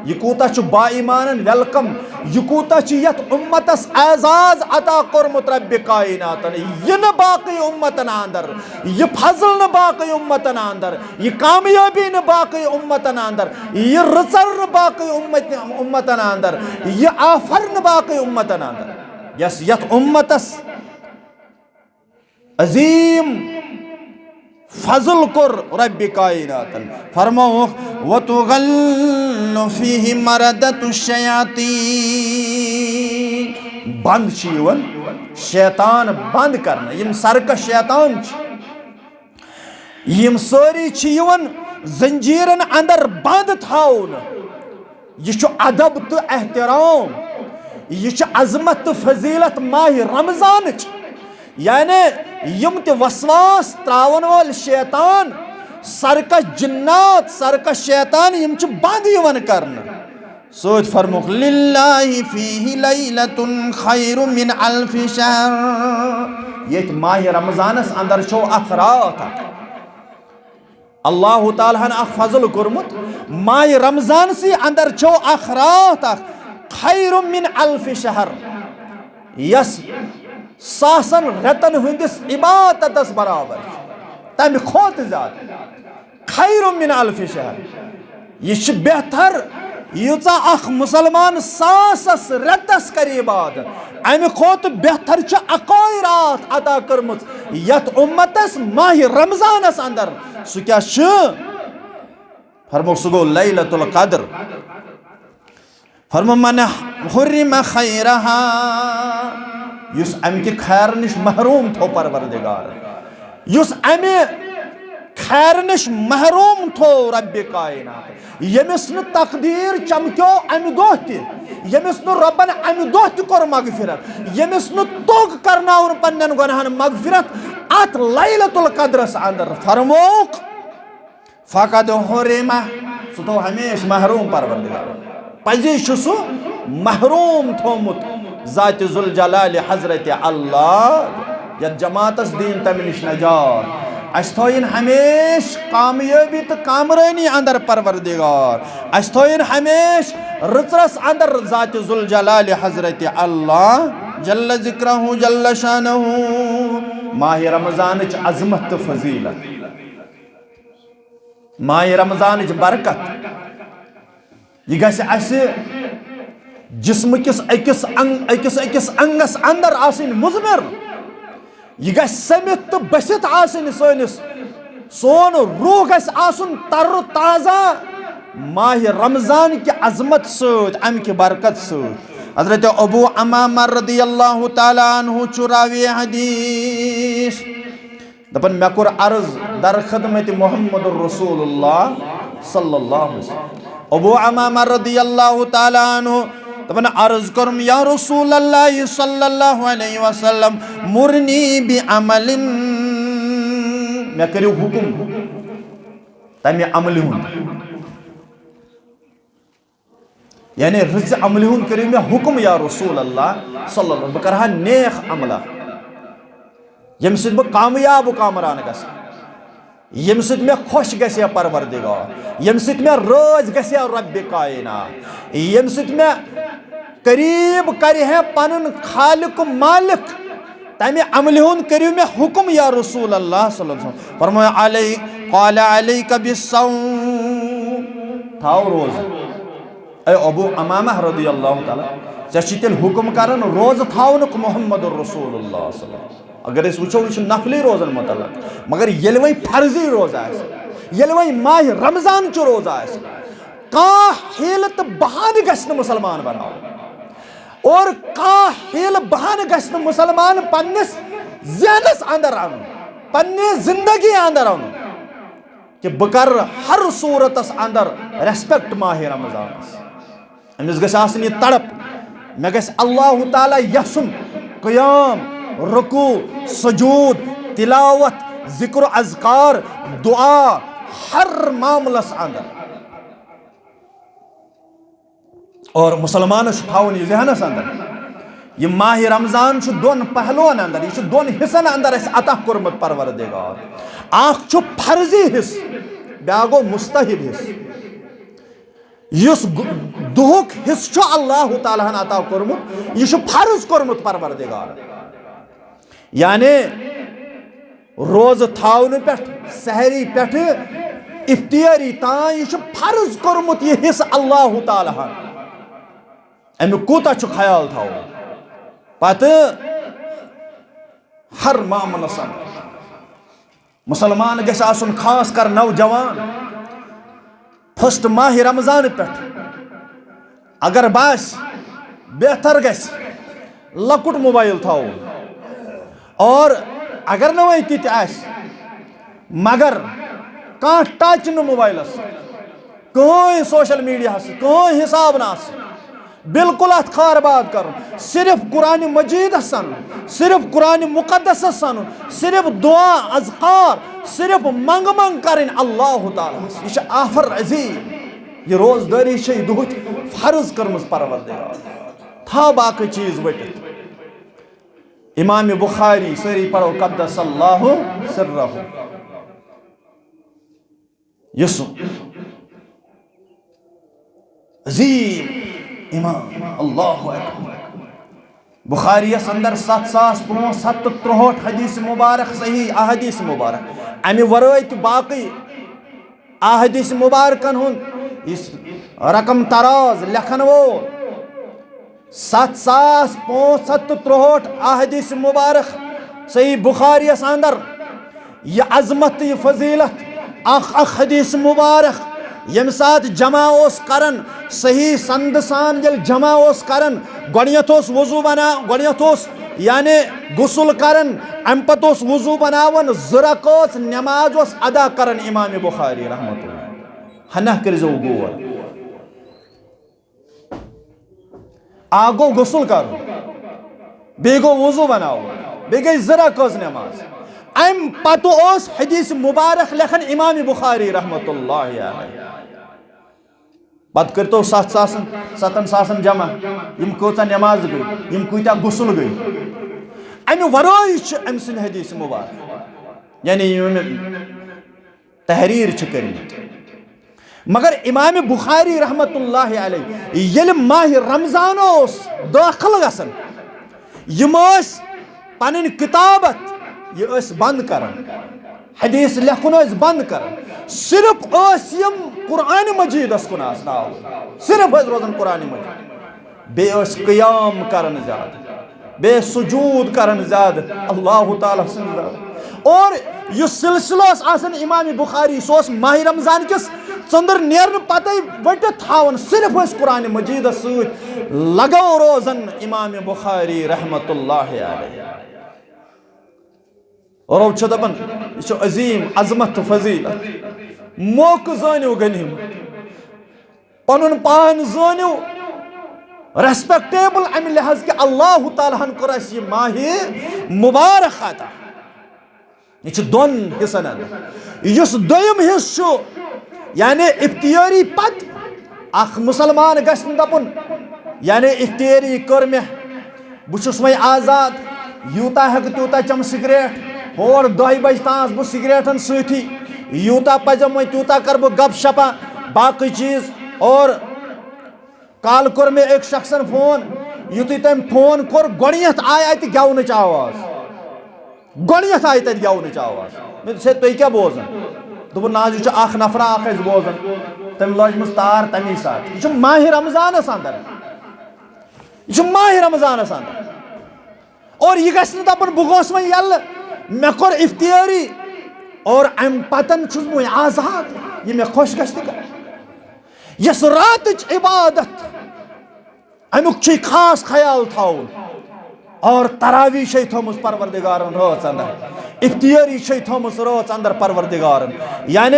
یہِ کوٗتاہ چھُ با ایمانن ویلکم، یہِ کوٗتاہ چھُ یتھ امتس اعزاز عطا کوٚرمُت ربِ کائناتن۔ یہِ نہٕ باقٕے امتن اندر، یہِ فضل نہٕ باقٕے امتن اندر، یہِ کامیٲبی نہٕ باقٕے امتن اندر، یہِ رٕژر نہٕ باقٕے امت-، امتن اندر، یہِ آفر نہٕ باقٕے امتن اندر۔ یس یتھ امتس عظیم فضل کوٚر ربِ کائناتن، فرمووُکھ، "وتغل فیہ مردۃ الشیاطین"، بند چھِ یِوان شیطان بند کرنہٕ، یِم سرکش شیطان چھِ، یِم سٲری چھِ یِوان زنجیرن اندر بند تھاونہٕ۔ یہِ چھُ ادب تہٕ احترام، یہِ چھِ عظمت تہٕ فضیلت ماہِ رمضانٕچ۔ یعنی یِم تہِ وسواس تراون وٲلۍ شیطان، سرکش جنات، سرکش شیطان، یِم چھِ بند یِوان کرنہٕ۔ سۭتۍ فرمووُکھ، "للہ فیہ لیلۃ خیر من الف شہر"، ییٚتہِ ماہِ رمضانس اندر چھو اکھ راتھ اکھ۔ اللہ تعالیٰ ہن اکھ فضل کوٚرمُت، ماہِ رمضان سی اندر چھو اکھ راتھ اکھ، خیر من الف شہر، یس ساسن رٮ۪تن ہٕنٛدِس عبادتس برابر چھِ، تمہِ کھۄتہٕ زیادٕ۔ خیر من الف شہر، یہِ چھِ بہتر، ییٖژاہ اکھ مسلمان ساسس رٮ۪تس کرِ عبادت، امہِ کھۄتہٕ بہتر چھِ اکوے راتھ عطا کٔرمٕژ یتھ امتس ماہِ رمضانس اندر۔ سُہ کیٛاہ چھُ؟ فرموو، سُہ گوٚو لیلۃ القدر۔ فرموو، "من حرم خیرہا"، یُس امہِ کہِ خیر نِش محروم تھوٚو پروردگار، یُس امہِ خیر نِش محروم تھوٚو ربِ کائنات، ییٚمِس نہٕ تقدیٖر چمکیو امہِ دۄہ تہِ، ییٚمِس نہٕ رۄبن امہِ دۄہ تہِ کوٚر مغفرت، ییٚمِس نہٕ توٚگ کرناوُن پننٮ۪ن گۄناہن مغفرت، اتھ لیلۃ القدرس اندر فرمووُکھ، فقد حرمہ، سُہ تھوٚو ہمیشہ محروم پروردگار۔ پزی چھُ سُہ محروم تھوٚومُت ذات ذوالجلال حضرت اللہ، یتھ جماعتس دِیِن تمہِ نِش نجات۔ اسہِ تھٲیِن ہمیشہ کامیٲبی تہٕ کامرٲنی اندر پروردگار۔ اسہِ تھٲیِن ہمیشہ رٕژرس اندر ذات ذوالجلال حضرت اللہ جل ذکرہ جل شانہ۔ ماہِ رمضانٕچ عظمت تہٕ فضیلت، ماہِ رمضانٕچ برکت۔ یہِ گژھِ اسہِ جسمہٕ کِس أکِس انگ، أکِس أکِس انگس اندر آسٕنۍ مُضمر۔ یہِ گژھِ سٔمِتھ تہٕ بٔسِتھ آسٕنۍ سٲنِس۔ سون روح گژھِ آسُن تر و تازہ ماہِ رمضان کہِ عظمت سۭتۍ، امہِ کہِ برکت سۭتۍ۔ حضرت ابو امامہ رضی اللہ تعالیٰ عنہ چھُ راوی حدیث۔ دپان، مےٚ کوٚر عرض در خدمت محمد رسول اللہ صلی اللہ علیہ وسلم۔ ابو امامہ رضی اللہ تعالیٰ عنہ دپان، عرض کوٚرُم، یا رسول اللہ صلی اللہ علیہ وسلم، مرنی بعمل، مےٚ کٔرِو حکم تمہِ عملہِ ہُنٛد۔ یعنی رٕژِ عملہِ ہُنٛد کٔرِو مےٚ حُکم یا رسول اللہ صلی اللہ علیہ وسلم، بہٕ کرٕ ہا نیک عملہ، ییٚمہِ سۭتۍ بہٕ کامیاب و کامران گژھٕ، ییٚمہِ سۭتۍ مےٚ خۄش گژھِ ہا پروردگار، ییٚمہِ سۭتۍ مےٚ رٲضۍ گژھِ ہا رۄبِ کائنات، ییٚمہِ سۭتۍ مےٚ قریب کرِ ہے پنُن خالق و مالک، تمہِ عملہِ ہُنٛد کٔرِو مےٚ حُکم یا رسول اللہ صلی اللہ علیہ وسلم۔ فرمایا، علی، قال علیک بالصوم، تھاو روزٕ۔ اے ابو امامہ رضی اللہ تعالیٰ، ژےٚ چھِ تیٚلہِ حُکم کران روزٕ تھاونُک محمد رسول اللہ صلی اللہ علیہ وسلم۔ اگر أسۍ وٕچھو، یہِ چھُ نفلی روزن متعلق، مگر ییٚلہِ وۄنۍ فرضی روزٕ آسہِ، ییٚلہِ وۄنۍ ماہِ رمضان چھُ روزٕ آسہِ، کانٛہہ حیلہٕ تہٕ بہانہٕ گژھِ نہٕ مُسلمان بناوُن۔ اور کانٛہہ حیلہٕ بہانہٕ گژھِ نہٕ مُسلمان پننِس ذہنس اندر انُن، پننہِ زندگی اندر انُن، کہِ بہٕ کرٕ ہر صورتس اندر respect ماہِ رمضانس۔ أمِس گژھِ آسٕنۍ یہِ تڑپ، مےٚ گژھِ اللہ تعالیٰ یژھُن، قیام، رکوع، سجود، تلاوت، ذکر و اذکار، دعا، ہر معاملس اندر۔ اور مسلمانس چھُ تھاوُن یہِ ذہنس اندر، یہِ ماہِ رمضان چھُ دۄن پہلوَن اندر، یہِ چھُ دۄن حصن اندر اَسہِ عطا کوٚرمُت پروردگار۔ اکھ چھُ فرضی حصہٕ، بیٛاکھ گوٚو مستحب حصہٕ۔ یُس گُ-، دُہُک حصہٕ چھُ اللہ تعالیٰ ہن عطا کوٚرمُت، یہِ چھُ فرض کوٚرمُت پروردگار۔ یعنی روزٕ تھاونہٕ پٮ۪ٹھ، سحری پٮ۪ٹھٕ افطاری تام، یہِ چھُ فرض کوٚرمُت یہِ حصہٕ اللہ تعالیٰ ہن۔ امیُک کوٗتاہ چھُ خیال تھاوُن؟ پتہٕ ہر معاملس اندر مسلمان گژھِ آسُن، خاص کر نوجوان، first ماہِ رمضان پٮ۪ٹھ اگر باسہِ، بہتر گژھِ لۄکُٹ موبایل تھاوُن۔ اور اگر نہٕ وۄنۍ تہِ تہِ آسہِ، مگر کانٛہہ touch نہٕ موبایلس سۭتۍ، کٕہٕنۍ social media ہس سۭتۍ، کٕہٕنۍ حساب نہٕ آسہِ، بالکل اتھ خار باد کرُن، صرف قرآن مجیدس سنُن، صرف قرآن مقدسس سنُن، صرف دعا، اذکار، صرف منگ منگ کرٕنۍ اللہ تعالیٰ ہس۔ یہِ چھِ آفر عظیم۔ یہِ روزدٲری چھِ یہِ دُہٕچ فرض کٔرمٕژ پروردگار۔ تھاو باقٕے چیٖز ؤٹِتھ۔ امام بخاری، سٲری پرو قدس اللہ سرہ، یُس عظیم امام، اللہ اکبر۔ بخاری یس اندر ستھ ساس پانٛژھ ہتھ تہٕ ترٛہٲٹھ حدیث مبارک، صحیح احادیث مبارک۔ امہِ ورٲے تہِ باقٕے احادیث مبارکن ہُنٛد یُس رقم تراز لیکھن وول، ستھ ساس پانٛژھ ہتھ تہٕ ترٛہٲٹھ احادیث مبارک صحیح بخاری یس اندر۔ یہِ عظمت تہٕ یہِ فضیلت، اکھ اکھ حدیث مبارک ییٚمہِ ساتہٕ جمع اوس کران، صحیح سند سان ییٚلہِ جمع اوس کران، گۄڈٕنیتھ اوس وضو بنا-، گۄڈٕنیتھ اوس یعنی غسل کران، امہِ پتہٕ اوس وضو بناوان، زٕ رکٲژ نماز اوس ادا کران امام بخاری رحمۃ اللہ۔ ہنہ کٔرزیو غور۔ اکھ گوٚو غسل کرُن، بیٚیہِ گوٚو وضو بناوُن، بیٚیہِ گٔے زٕ رکٲژ نماز۔ امہِ پتہٕ اوس حدیث مبارک لیکھان امام بخاری رحمۃ اللہ علیہ۔ پتہٕ کٔرۍتو ستھ ساسن، ستن ساسن جمع، یِم کۭژاہ نماز گٔے، یِم کۭتیاہ غسل گٔے۔ امہِ ورٲے چھِ أمۍ سٕنٛدۍ حدیث مبارک، یعنی یِم تحریر چھِ کٔرمٕتۍ۔ مگر امام بخاری رحمۃ اللہ علیہ ییٚلہِ ماہِ رمضان اوس دٲخل گژھان، یِم ٲسۍ پنٕنۍ کتابت، یہِ ٲسۍ بنٛد کران، حدیث لیکھُن ٲسۍ بنٛد کران، صرف ٲسۍ یِم قرآن مجیدس کُن آسان آوٕرۍ، صرف ٲسۍ روزان قرآن مجید، بیٚیہِ ٲسۍ قیام کران زیادٕ، بیٚیہِ سجود کران زیادٕ اللہ تعالیٰ سٕنٛز زیادٕ۔ اور یُس سلسلہٕ اوس آسان امام بخاری، سُہ اوس ماہ رمضان کِس ژٔنٛدٕر نیرنہٕ پتے ؤٹِتھ تھاوان، صرف ٲسۍ قرآن مجیدس سۭتۍ لگاو روزان امام بخاری رحمت اللہ علیہ۔ رۄب چھُ دَپان، یہِ چھُ عظیٖم عظمت تہٕ فضیلت۔ موقعہٕ زٲنِو غنیٖمت۔ پَنُن پان زٲنِو respectable اَمہِ لحاظ کہِ اللہ تعالیٰ ہَن کوٚر اَسہِ یہِ ماہِ مُبارک عطا۔ یہِ چھُ دۄن حصن اندر۔ یُس دوٚیُم حصہٕ چھُ، یعنی افطاری پتہٕ اکھ مسلمان گژھِ نہٕ دپُن، یعنی افطاری کٔر مےٚ، بہٕ چھُس وۄنۍ آزاد، یوٗتاہ ہٮ۪کہٕ تیوٗتاہ چٮ۪مہٕ سگریٹ، ہور دَہہِ بجہِ تام آسہٕ بہٕ سگریٹن سۭتی، یوٗتاہ پزٮ۪م وۄنۍ تیوٗتاہ کرٕ بہٕ گپ شپا، باقٕے چیٖز۔ اور کالہٕ کوٚر مےٚ أکۍ شخصن فون، یُتھُے تٔمۍ فون کوٚر، گۄڈٕنٮ۪تھ آیہِ اتہِ گٮ۪ونٕچ آواز۔ گۄڈٕنٮ۪تھ آیہِ تَتہِ گٮ۪ونٕچ آواز۔ مےٚ دوٚپُس، "ہے، تُہۍ کیٛاہ بوزان؟" دوٚپُن، "نہ حظ، یہِ چھُ اکھ نفرا اکھ اَسہِ بوزان۔ تٔمۍ لٲجمٕژ تار تَمی ساتہٕ۔" یہِ چھُ ماہِ رمضانَس اندر۔ یہِ چھُ ماہِ رمضانَس اندر۔ اور یہِ گژھِ نہٕ دَپُن، "بہٕ گوس وۄنۍ یَلہٕ، مےٚ کوٚر افطاری، اور اَمہِ پَتَن چھُس بہٕ وۄنۍ آزاد، یہِ مےٚ خۄش گژھِ تہِ کَرٕ۔" یۄس راتٕچ عبادت، اَمیُک چھُے خاص خیال تھاوُن۔ اور تراویح چھے تھٲومٕژ پروردگارن رٲژ اندر، افطاری چھے تھٲومٕژ رٲژ اندر پروردگارن، یعنی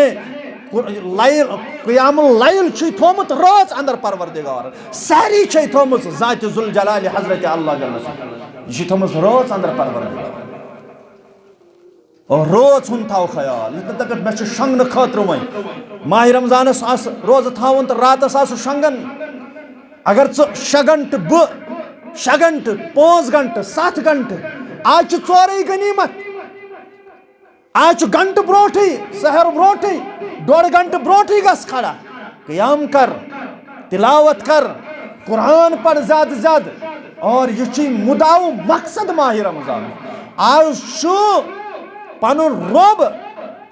لیل، قیام اللیل چھُے تھوٚومُت رٲژ اندر پروردگارن، سحری چھے تھٲومٕژ ذات ذوالجلال حضرت اللہ جل شانہ، یہِ چھُے تھٲومٕژ رٲژ اندر پروردگارن۔ رٲژ ہُنٛد تھاو خیال، یُتھ نہٕ دَپَکھ، "مےٚ چھُ شۄنٛگنہٕ خٲطرٕ وۄنۍ۔" ماہِ رمضانَس آس روزٕ تھاوُن تہٕ راتَس آسہٕ شۄنٛگان۔ اگر ژٕ شےٚ گھنٹہٕ، بہٕ شےٚ گھنٹہٕ، پانٛژھ گھنٹہٕ، ستھ گھنٹہٕ، آز چھُ ژورے غنیٖمت۔ آز چھُ گھنٹہٕ برونٛٹھٕے، سحر برونٛٹھٕے، ڈوٚڈ گھنٹہٕ برونٛٹھٕے گژھ کھڑا۔ قیام کر، تلاوت کر، قرآن پڑھ زیادٕ زیادٕ۔ اور یہِ چھُے مُدعا و مقصد ماہِ رمضان۔ آز چھُ پنُن رۄب،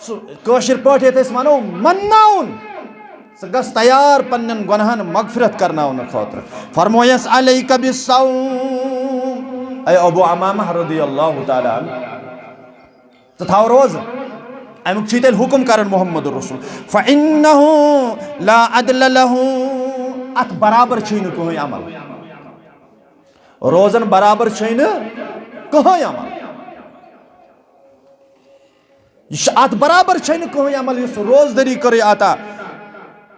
سُہ کٲشِر پٲٹھۍ یَتھ أسۍ وَنو منناوُن۔ ژٕ گژھ تیار پننٮ۪ن گۄناہن مغفرت کرناونہٕ خٲطرٕ۔ فرمویس، "علیک بالصوم"، اے ابو امامہ رضی اللہ تعالیٰ عنہ۔ ژٕ تھاو روزٕ۔ اَمیُک چھُے تیٚلہِ حُکُم کران محمد رسول۔ فَإِنَّهُ لَا عَدْلَ لَهُ۔ اَتھ برابر چھُے نہٕ کٕہٕنۍ عمل۔ روزن برابر چھُے نہٕ کٕہٕنۍ عمل۔ یہِ چھُ، اَتھ برابر چھُے نہٕ کٕہٕنۍ عمل یُس روزدٔری کٔرٕے عطا۔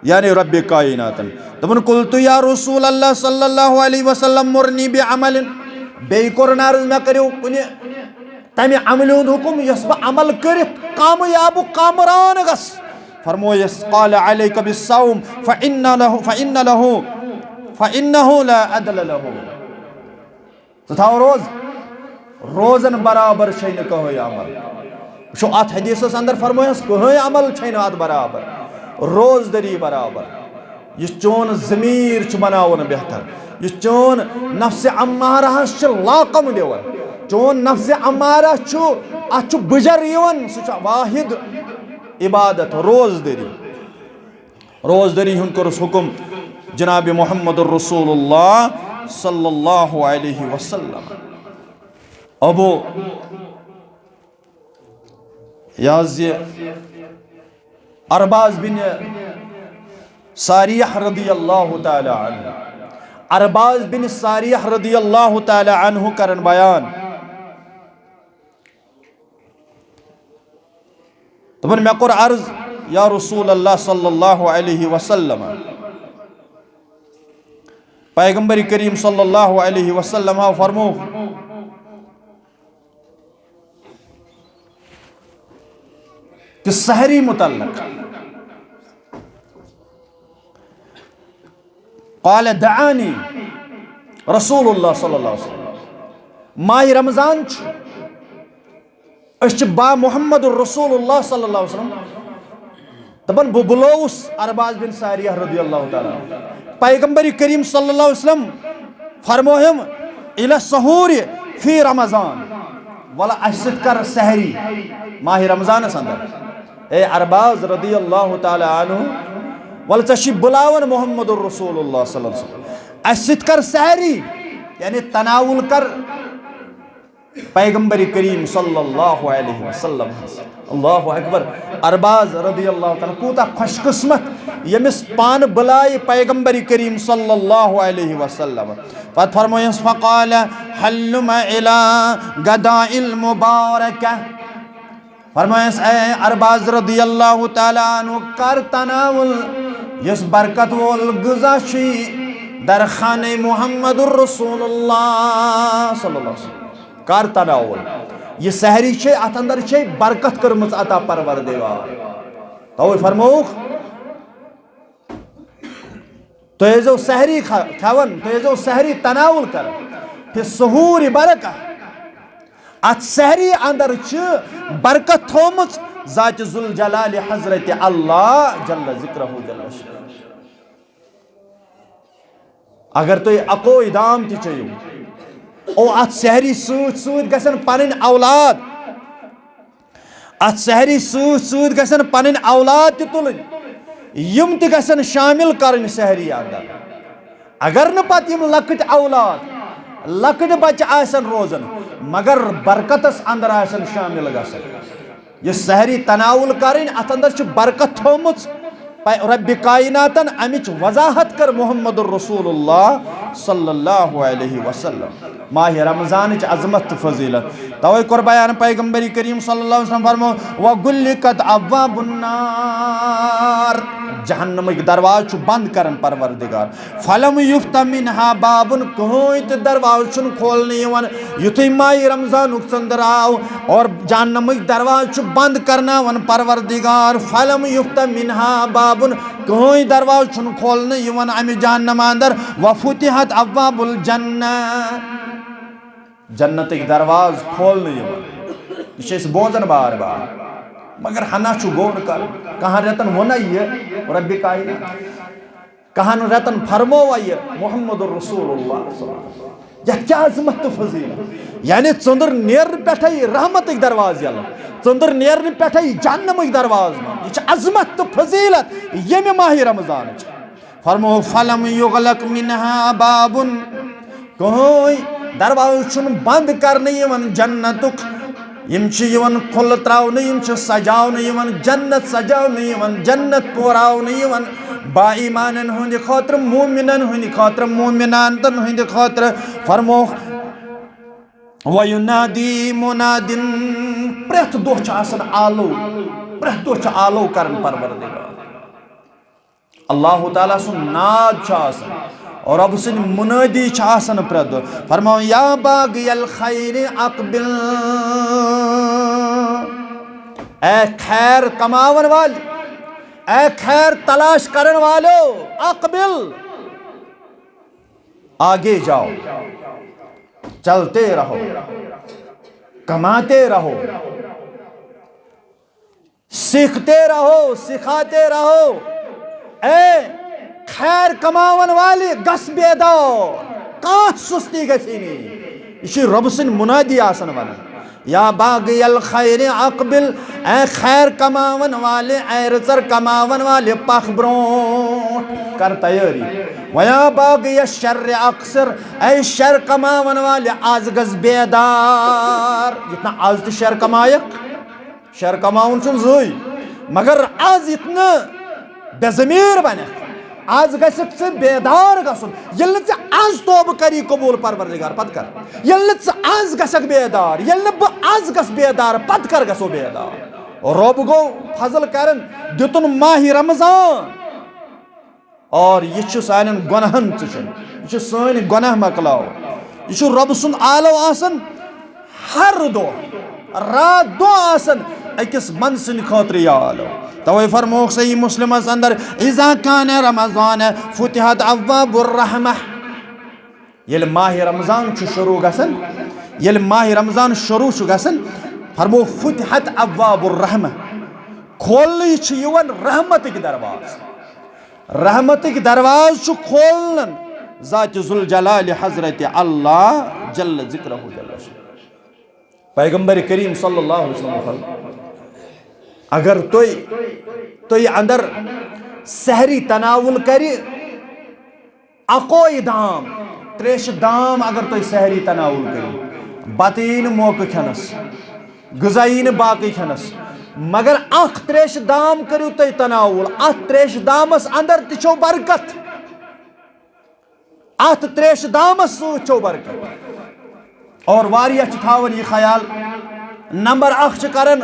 یعنی رب کائناتن۔ دوٚپُن، "قلت یا رسول اللہ صلی اللہ علیہ وسلم مرنی بعمل"۔ بیٚیہِ کوٚرُن عرض، مےٚ کٔرِو کُنہِ تَمہِ عملہِ ہُنٛد حُکُم یۄس بہٕ عمل کٔرِتھ کامیاب و کامران گژھٕ۔ فرمویس، "قال علیک بالصوم فإن له، فإن له، فإنه لا عدل له"۔ ژٕ تھاو روز، روزن برابر چھے نہٕ کٕہٕنۍ عمل۔ وٕچھو، اتھ حدیثس اندر فرمویس، کٕہٕنۍ عمل چھے نہٕ اتھ برابر، روزدٔری برابر۔ یُس چون ضمیر چھُ بناوُن بہتر، یُس چون نفس امارہس چھُ لاکم دِوان، چون نفس امارہ چھُ، اتھ چھُ بجر یِوان، سُہ چھُ واحد عبادت، روزدٔری۔ روزدٔری ہُنٛد کوٚرُس حُکُم جناب محمد رسول اللہ صلی اللہ علیہ وسلم۔ ابو، یہِ حظ یہِ عرباز بن ساریہ رضی اللہ تعالی عنہ، عرباز بن ساریہ رضی اللہ تعالی عنہ کرن بیان۔ دوٚپُن، مےٚ کوٚر عرض، یا رسول اللہ صلی اللہ علیہ وسلم، پیغمبر کریم صلی اللہ علیہ وسلم ہا فرمو کہ سحری متعلق۔ قال دعانی رسول اللہ صلی اللہ علیہ وسلم۔ ماہ رمضان چھُ، أسۍ چھِ با محمد رسول اللہ صلی اللہ علیہ وسلم۔ دَپان، بہٕ بُلووُس عرباز بن ساریہ رضی اللہ تعالیٰ عنہ۔ پیغمبر کریم صلی اللہ علیہ وسلم فرموہم، الی السحور فی رمضان۔ وَلہٕ اَسہِ سۭتۍ کر سحری ماہِ رمضانس اندر۔ اے ارباز رضی اللہ تعالیٰ عنہ، وَلہٕ ژےٚ چھی بُلاوان محمد رسول اللہ صلی اللہ علیہ وسلم، اَسہِ سۭتۍ کر سحری، یعنی تناول کر پیغمبر کریم صلی اللہ علیہ وسلم۔ اللہ اکبر۔ ارباز رضی اللہ تعالیٰ کوٗتاہ خوش قسمت، ییٚمِس پانہٕ بُلایہِ پیغمبر کریم صلی اللہ علیہ وسلم۔ پتہٕ فرمٲیس، فقال، هلم الى غداء المبارکہ۔ فرمٲیس، اے ارباز رضی اللہ تعالیٰ عنہ، کر تناول یُس برکت وول غذا چھُے درخانِ محمد رسول اللہ صلی اللہ علیہ وسلم۔ کر تناول۔ یہِ سحری چھے، اتھ اندر چھے برکت کٔرمٕژ عطا پروردگار۔ توے فرمووُکھ، تُہۍ ٲسۍزیو سحری کھا-، کھٮ۪وان، تُہۍ ٲسۍزیو سحری تناول کران۔ فی السحور برکہ۔ اتھ سحری اندر چھِ برکت تھٲومٕژ ذات ذوالجلال حضرت اللہ جل ذکرہ جل شانہ۔ اگر تُہۍ اکوے دام تہِ چیٚیِو، او اتھ سحری سۭتۍ سۭتۍ گژھن پنٕنۍ اولاد، اتھ سحری سۭتۍ سۭتۍ گژھن پنٕنۍ اولاد تہِ تُلٕنۍ، یِم تہِ گژھن شامل کرٕنۍ سحری اندر۔ اگر نہٕ پتہٕ یِم لۄکٕٹۍ اولاد، لۄکٕٹۍ بچہٕ آسن روزان، مگر برکتس اندر آسن شامل گژھان۔ یہِ سحری تناول کرٕنۍ، اتھ اندر چھِ برکت تھٲومٕژ۔ پے-، رب کائناتن امِچ وضاحت کٔر محمد رسول اللہ صلی اللہ علیہ وسلم۔ ماہِ رمضانٕچ عظمت تہٕ فضیلت۔ توے کوٚر بیان پیغمبر کریم صلی اللہ علیہ وسلم فرمو، وغلقت ابواب النار، جہنمٕکۍ دروازٕ چھُ بند کران پروردگار۔ فلم یفتح منها باب، کٕہٕنۍ تہِ دروازٕ چھُنہٕ کھولنہٕ یِوان۔ یُتھُے ماہِ رمضانُک ژٔنٛدر آو اور جہنمٕکۍ دروازٕ چھُ بند کرناوان پروردگار۔ فلم یفتح منها باب، کٕہٕنۍ دروازٕ چھُنہٕ کھولنہٕ یِوان امہِ جہنم اندر۔ وفتحت ابواب الجنہ، جنتٕکۍ دروازٕ کھولنہٕ یِوان۔ یہِ چھِ أسۍ بوزان بار بار، مگر ہنا چھُ غور کرُن۔ کہن رٮ۪تن ووٚنا یہِ رب کائنات؟ کہن رٮ۪تن فرمووا یہِ محمد رسول اللہ صلی اللہ علیہ وسلم؟ یتھ کیٛاہ عظمت تہٕ فضیلت! یعنی ژٔنٛدٕر نیرنہٕ پٮ۪ٹھے رحمتٕکۍ دروازٕ یلہٕ، ژٔنٛدٕر نیرنہٕ پٮ۪ٹھے جہنمٕکۍ دروازٕ بنٛد۔ یہِ چھِ عظمت تہٕ فضیلت ییٚمہِ ماہِ رمضانٕچ۔ فرمو، فلم یغلق منها باب، کٕہٕنۍ دروازٕ چھُنہٕ بنٛد کرنہٕ یِوان جنتُک۔ یِم چھِ یِوان کھُلہٕ ترٛاونہٕ، یِم چھِ سجاونہٕ یِوان، جنت سجاونہٕ یِوان، جنت پوراونہٕ یِوان با ایمانن ہٕنٛدِ خٲطرٕ، مومنن ہٕنٛدِ خٲطرٕ، مومناتن ہٕنٛدِ خٲطرٕ۔ فرموکھ، وینادی منادن، پرٛٮ۪تھ دۄہ چھُ آسان آلو، پرٛٮ۪تھ دۄہ چھُ آلو کران پروردگار۔ اللہ تعالیٰ سُنٛد ناد چھُ آسان، اور رب سٕنٛدۍ منٲدی چھِ آسان پرٛٮ۪تھ دۄہ۔ فرماوان، یا باغی الخیر اقبل، اے خیر کماون والے، اے خیر تلاش کرن والو، اقبل، آگے جاؤ، چلتے رہو، کماتے رہو، سیکھتے رہو، سکھاتے رہو۔ اے خیر کماون والے، گژھ بیدار، کانٛہہ سُستی گژھی نہٕ۔ یہِ چھُ رۄبہٕ سٕنٛدۍ منادی آسان ونان۔ یا باغی الخیر اقبل، اے خیر کماون والے، اے رٕژر کماون والے، پکھ برونٛٹھ، کر تیٲری۔ ویا باغی الشر اقصر، اے شر کماون والے، از گژھ بیدار۔ یِتھ نہٕ از تہِ شر کمایکھ، شر کماوُن چھُنہٕ زٕے، مگر از یِتھ نہٕ بے ضمیٖر بنکھ، از گژھکھ ژٕ بیدار گژھُن۔ ییٚلہِ نہٕ ژٕ از توبہٕ کری قبول پروردگار، پتہٕ کر؟ ییٚلہِ نہٕ ژٕ از گژھکھ بیدار، ییٚلہِ نہٕ بہٕ از گژھٕ بیدار، پتہٕ کر گژھو بیدار؟ رۄب گوٚو فضل کرن، دیُتُن ماہِ رمضان۔ اور یہِ چھُ سانٮ۪ن گۄناہن ژٕ چھُن، یہِ چھُ سٲنۍ گۄناہ مۄکلاوُن۔ یہِ چھُ رۄب سُنٛد آلو آسان ہر دۄہ، راتھ دۄہ آسان أکِس بنٛدٕ سٕنٛدِ خٲطرٕ یہِ آلو۔ توے فرمووُکھ صحیح مسلمس اندر، اذا کان رمضان فتحت ابواب الرحمہ۔ ییٚلہِ ماہِ رمضان چھُ شروع گژھان، ییٚلہِ ماہِ رمضان شروع چھُ گژھان، فرمو فتحت ابواب الرحمہ، کھولنہٕ چھِ یِوان رحمتٕکۍ دروازٕ۔ رحمتٕکۍ دروازٕ چھُ کھولنہٕ ذات ذوالجلال حضرت اللہ جل ذکرہ جل شانہ۔ پیغمبر کریم صلی اللہ علیہ وسلم فرموو، اگر تُہۍ، تُہۍ اندر سحری تناول کرِ اکوے دام، تریشہِ دام، اگر تُہۍ سحری تناول کٔرِو، بتہٕ یی نہٕ موقعہٕ کھٮ۪نس، غذا یی نہٕ باقٕے کھٮ۪نس، مگر اکھ تریشہِ دام کٔرِو تُہۍ تناول، اتھ تریشہِ دامس اندر تہِ چھو برکت۔ اتھ تریشہِ دامس سۭتۍ چھو برکت۔ اور واریاہ چھِ تھاوان یہِ خیال، نمبر اکھ چھِ کران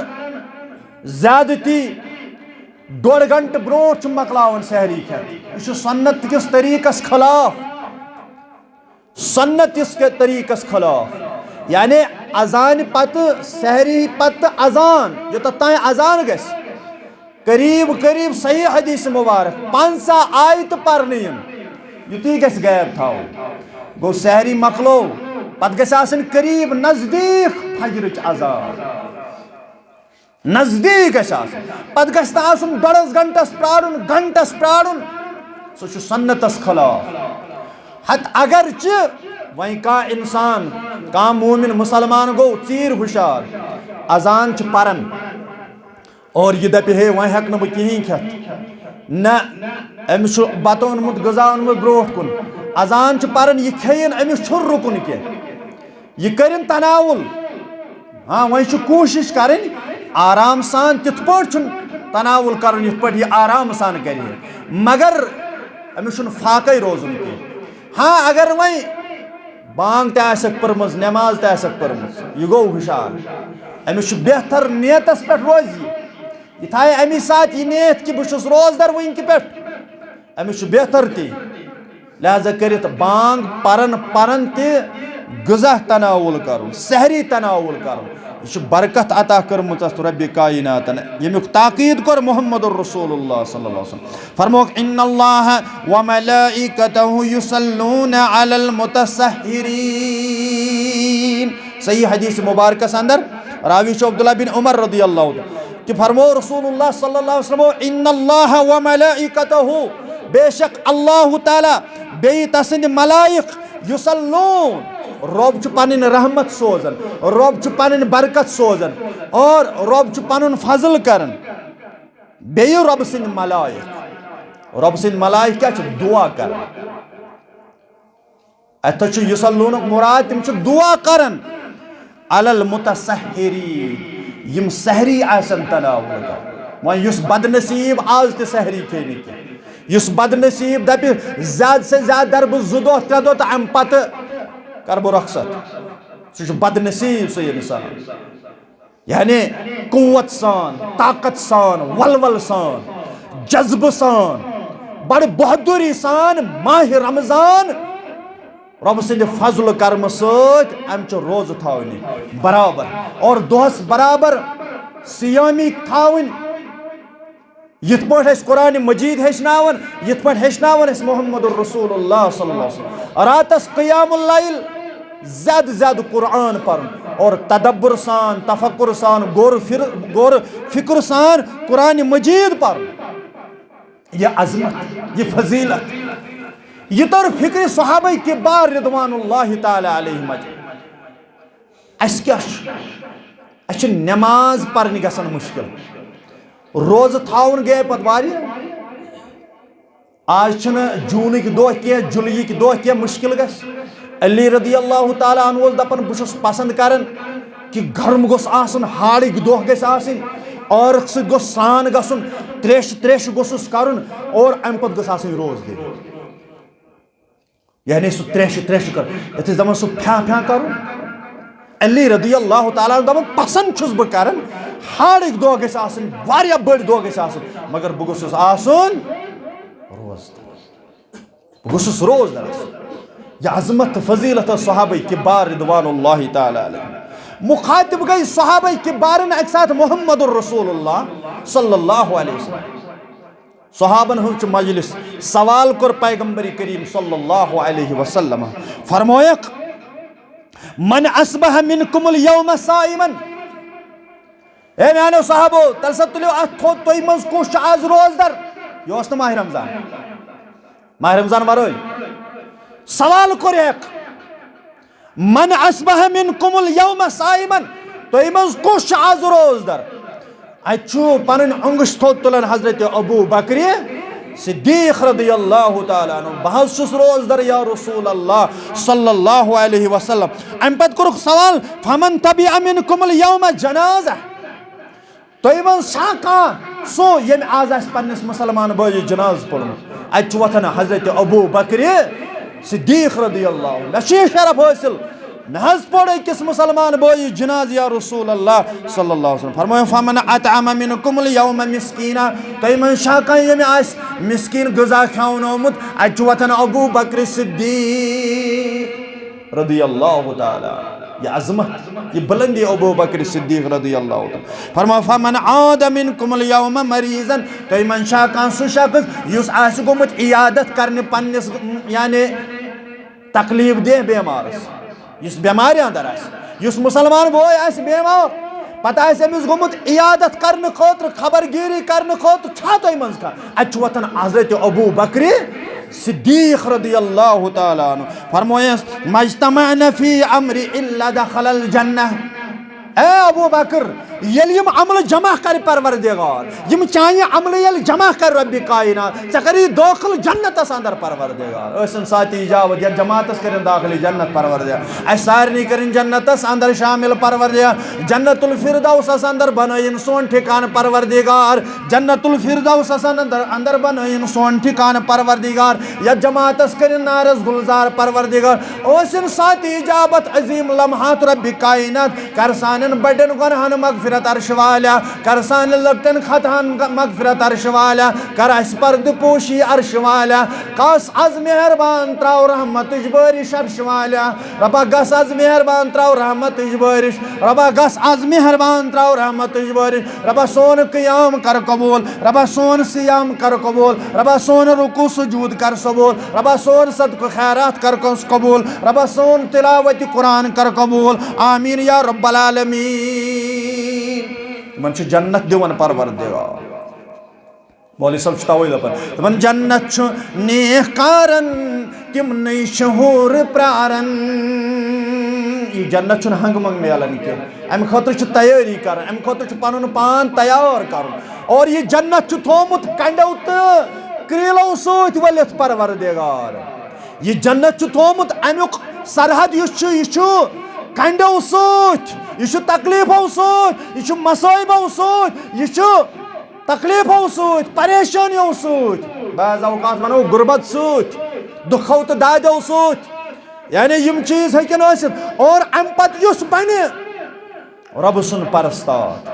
زیادتی، ڈوٚڈ گھنٹہٕ برونٛٹھ چھُ مۄکلاوان سحری کھٮ۪تھ۔ یہِ چھُ سنت کِس طریٖقس خلاف، سنت کِس طریٖقس خلاف۔ یعنی اذانہِ پتہٕ، سحری پتہٕ اذان، یوٚتتھ تام اذان گژھِ، قریب قریب صحیح حدیث مبارک پنژاہ آیتہٕ پرنہٕ یِن، یُتُے گژھِ gap تھاوُن۔ گوٚو سحری مۄکلو، پتہٕ گژھِ آسٕنۍ قریب نزدیٖک فجرٕچ اذان، نزدیٖک گژھِ آسُن۔ پتہٕ گژھِ نہٕ آسُن ڈۄڈس گھنٹس پرارُن، گھنٹس پرارُن، سُہ چھُ سنتس خلاف۔ ہتہٕ اگرچہِ وۄنۍ کانٛہہ انسان، کانٛہہ مومن مسلمان گوٚو ژیٖرۍ ہُشار، اذان چھِ پران، اور یہِ دپہِ، ہے، وۄنۍ ہٮ۪کہٕ نہٕ بہٕ کِہیٖنۍ کھٮ۪تھ۔ نہ، أمِس چھُ بتہٕ اوٚنمُت، غذا اوٚنمُت برونٛٹھ کُن۔ اذان چھُ پران، یہِ کھیٚیِن، أمِس چھُنہٕ رُکُن کینٛہہ۔ یہِ کٔرِن تناول۔ ہاں، وۄنۍ چھُ کوٗشِش کرٕنۍ آرام سان، تِتھ پٲٹھۍ چھُنہٕ تناول کرُن، یِتھ پٲٹھۍ یہِ آرام سان کرِ ہے۔ مگر أمِس چھُنہٕ فاقے روزُن کینٛہہ۔ ہاں، اگر وۄنۍ بانگ تہِ آسٮ۪کھ پٔرمٕژ، نماز تہِ آسٮ۪کھ پٔرمٕژ، یہِ گوٚو ہُشار۔ أمِس چھُ بہتر نیتس پٮ۪ٹھ روزِ یہِ۔ یہِ تھایہِ اَمی ساتہٕ یہِ نیت کہِ بہٕ چھُس روزدر وٕنہِ کہِ پٮ۪ٹھ۔ أمِس چھُ بہتر تی۔ لہذا کٔرِتھ بانگ پرن پرن تہِ غذا تناول کرُن، سحری تناول کرُن۔ یہِ چھُ برکت عطا کٔرمٕژ اَتھ رۄبِ کائناتن، ییٚمیُک تاکید کوٚر محمد رسول اللہ صلی اللہ علیہ وسلم۔ فرمووُکھ، "ان اللہ و ملائکتہ یصلون علی المتسحرین۔" صحیح حدیث مبارکس اندر راوی چھُ عبداللہ بن عمر رضی اللہ عنہ، تہِ فرموو رسول اللہ صلی اللہ علیہ وسلم، "ان اللہ و ملائکتہ"، بے شک اللہ تعالیٰ بیٚیہِ تسٕنٛدۍ ملائک، یصلون، رۄب چھُ پنٕنۍ رحمت سوزان، رۄب چھُ پنٕنۍ برکت سوزان، اور رۄب چھُ پنُن فضل کران۔ بیٚیہِ رۄبہٕ سٕنٛدۍ ملائک، رۄبہٕ سٕنٛدۍ ملائک کیٛاہ چھِ؟ دعا کران۔ اتھ چھُ یصلونُک مراد، تِم چھِ دعا کران علی المتسحرین، یِم سحری آسن تناول کران۔ وۄنۍ یُس بدنصیب آز تہِ سحری کھیٚیہِ نہٕ کینٛہہ، یُس بدنصیب دپہِ زیادٕ سے زیادٕ درٕ بہٕ زٕ دۄہ ترٛےٚ دۄہ تہٕ امہِ پتہٕ کرٕ بہٕ رۄخصت، سُہ چھُ بدنصیب سُہ انسان۔ یعنی قوت سان، طاقت سان، ولول سان، جذبہٕ سان، بڑٕ بہادری سان ماہِ رمضان رۄبہٕ سٕنٛدِ فضلہٕ کرمہٕ سۭتۍ امہِ چہِ روزٕ تھاونہِ برابر اور دۄہس برابر صیٲمی تھاوٕنۍ۔ یِتھ پٲٹھۍ اَسہِ قرآن مجید ہیٚچھناوان، یِتھ پٲٹھۍ ہیٚچھناوان اَسہِ محمد رسول اللہ صلی اللہ علیہ وسلم۔ راتس قیام اللیل، زیادٕ زیادٕ قرآن پرُن اور تدبر سان، تفکر سان، غور فر-، غور فکر سان قرآن مجید پرُن۔ یہِ عظمت، یہِ فضیلت، یہِ توٚر فکرِ صحابہ کبار رضوان اللہ تعالیٰ علیہم اجمعین۔ اَسہِ کیٛاہ چھُ؟ اَسہِ چھِ نٮ۪ماز پرنہِ گژھان مُشکِل۔ روزٕ تھاوُن گٔیے پتہٕ واریاہ۔ آز چھِنہٕ جوٗنٕکۍ دۄہ کینٛہہ، جُلایِکۍ دۄہ کینٛہہ، مُشکِل گژھِ۔ علی رضی اللہ تعالیٰ عنہ اوس دَپان، بہٕ چھُس پسنٛد کران کہِ گرم گوٚژھ آسُن، ہاڑٕکۍ دۄہ گژھِ آسٕنۍ، عٲرق سۭتۍ گوٚژھ سرٛان گژھُن، تریشہِ، تریشہِ گوٚژھُس کرُن اور اَمہِ پتہٕ گٔژھ آسٕنۍ روزدٔری۔ یعنی سُہ تریشہِ تریشہِ کر، یتھ أسۍ دپان سُہ پھیٛا پھیٛا کرُن۔ علی رضی اللہ تعالیٰ عنہ دپان، پسند چھُس بہٕ کران، ہاڑٕکۍ دۄہ گژھِ آسٕنۍ، واریاہ بٔڑۍ دۄہ گژھِ آسٕنۍ، مگر بہٕ گوٚژھُس آسُن روزدار۔ بہٕ گوٚژھُس روزدار آسُن۔ یہِ عظمت تہٕ فضیلت ٲس صحابہ کبار رضوان اللہ تعالیٰ علیہم۔ مخاطب گٔے صحابہ کبارن اکہِ ساتہٕ محمد رسول اللہ صلی اللہ علیہ وسلم۔ صحابن ہُنٛد چھُ مجلس۔ سوال کوٚر پیغمبر کریم صلی اللہ علیہ وسلم، فرمویکھ، "من اصبح منکم الیوم صائما"، اے میانیو صحابو، تلہٕ سا تُلِو اتھ تھوٚد، تُہۍ منٛز کُس چھُ آز روزدر؟ یہِ اوس نہٕ ماہ رمضان، ماہ رمضان ورٲے۔ سوال کوٚر ہیکھ، "من اصبح منکم الیوم صائما"، تۄہہِ منٛز کُس چھُ آز روزدر؟ اتہِ چھُ پنٕنۍ اۄنٛگُج تھوٚد تُلان حضرت ابو بکر صدیق رضی اللہ تعالیٰ عنہ، بہٕ حظ چھُس روزدر یا رسول اللہ صلی اللہ علیہ وسلم۔ امہِ پتہٕ کوٚرُکھ سوال، فمن تبع منکم الیوم جنازہ، تۄہہِ منٛز چھا کانٛہہ سُہ ییٚمۍ آز آسہِ پننِس مسلمان بٲیِس جنازٕ پوٚرمُت؟ اتہِ چھُ وۄتھان حضرت ابو بکر صدیق رضی اللہ عنہ، مےٚ چھُ یہِ شرف حٲصِل، مےٚ حظ پوٚر أکِس مسلمان بٲیِس جنازٕ یا رسول اللہ صلی اللہ علیہ وسلم۔ فرمٲیِو، فمن اطعم منکم الیوم مسکینا، تۄہہِ منٛز چھا کانٛہہ ییٚمۍ آسہِ مسکیٖن غذا کھیاونومُت؟ اتہِ چھُ وۄتھان ابو بکر صدیق رضی اللہ تعالیٰ عنہ۔ یہ عظمت، یہ بلندی ابو بکر صدیق رضی اللہ تعالیٰ عنہ۔ فرمایا، فمن عاد منکم الیوم مریضا، تۄہہِ منٛز چھا کانٛہہ سُہ شخص یُس آسہِ گوٚمُت عیادت کرنہِ پننِس، یعنی تکلیف دہ بیمارس، یُس بیمارِ اندر آسہِ، یُس مسلمان بوے آسہِ بیمار، پتہٕ آسہِ أمِس گوٚمُت عیادت کرنہٕ خٲطرٕ، خبر گیٖری کرنہٕ خٲطرٕ، چھا تۄہہِ منٛز کانٛہہ؟ اتہِ چھُ وۄتھان حضرت ابو بکر صدیق رضی اللہ تعالیٰ عنہ، فرمویس، مجتمعن فی امر الا دخل الجنہ۔ اے ابو بکر، ییٚلہِ یِم عملہٕ جمع کرِ پروردگار، یِم چانہِ عملہٕ ییٚلہِ جمع کرِ رۄبِ کائنات، ژےٚ کری دٲخل جنتس اندر پروردگار۔ ٲسِن ساتھی اجابت، یتھ جماعتس کٔرِن داخل جنت پروردگار۔ اسہِ سارنٕے کٔرِن جنتس اندر شامل پروردگار۔ جنت الفردوسس اندر بنٲیِن سون ٹھکانہٕ پروردگار۔ جنت الفردوسس اندر، اندر بنٲیِن سون ٹھکانہٕ پروردگار۔ یتھ جماعتس کٔرِن نارس گلزار پروردگار۔ ٲسِن ساتھی اجابت عظیم لمحات رۄبِ کائنات۔ کر سانٮ۪ن بڑٮ۪ن گۄنہن مغفرت عرش والیا، کر سانٮ۪ن لۄکٹٮ۪ن خطاہن مغفرت عرش والیا، کر اسہِ پردٕ پوشی عرش والیا۔ کس از مہربان تراو رحمتٕچ بٲرِش عرش والیا۔ رۄبا گژھ از مہربان تراو رحمتٕچ بٲرِش۔ رۄبا گژھ از مہربان تراو رحمتٕچ بٲرِش۔ رۄبا سون قیام کر قبول۔ رۄبا سون صیام کر قبول۔ رۄبا سون رکوع سجود کر قبول۔ رۄبا سون صدقہٕ خیرات کر قبول۔ رۄبا سون تلاوت قرآن کر قبول۔ آمین یا رب العالمین۔ تِمن چھُ جنت دِوان پروردگار۔ مولوی صٲب چھُ توے دپان، دپان، جنت چھُ نیک کارن، تِمنٕے چھُ حور پرارن۔ یہِ جنت چھُنہٕ ہنگہٕ منگہٕ میلان کینٛہہ۔ امہِ خٲطرٕ چھِ تیٲری کرٕنۍ، امہِ خٲطرٕ چھُ پنُن پان تیار کرُن۔ اور یہِ جنت چھُ تھومُت کنڈیو تہٕ کریٖلو سۭتۍ ؤلِتھ پروردگار۔ یہِ جنت چھُ تھومُت، امیُک سرحد یُس چھُ، یہِ چھُ کنڈیو سۭتۍ، یہِ چھُ تکلیفو سۭتۍ، یہِ چھُ مصٲیبو سۭتۍ، یہِ چھُ تکلیفو سۭتۍ، پریشٲنیو سۭتۍ، بعض اوقات ونو غربت سۭتۍ، دُکھو تہٕ دادیو سۭتۍ۔ یعنی یِم چیٖز ہیٚکن ٲسِتھ۔ اور امہِ پتہٕ یُس بنہِ رۄبہٕ سُنٛد پرستار،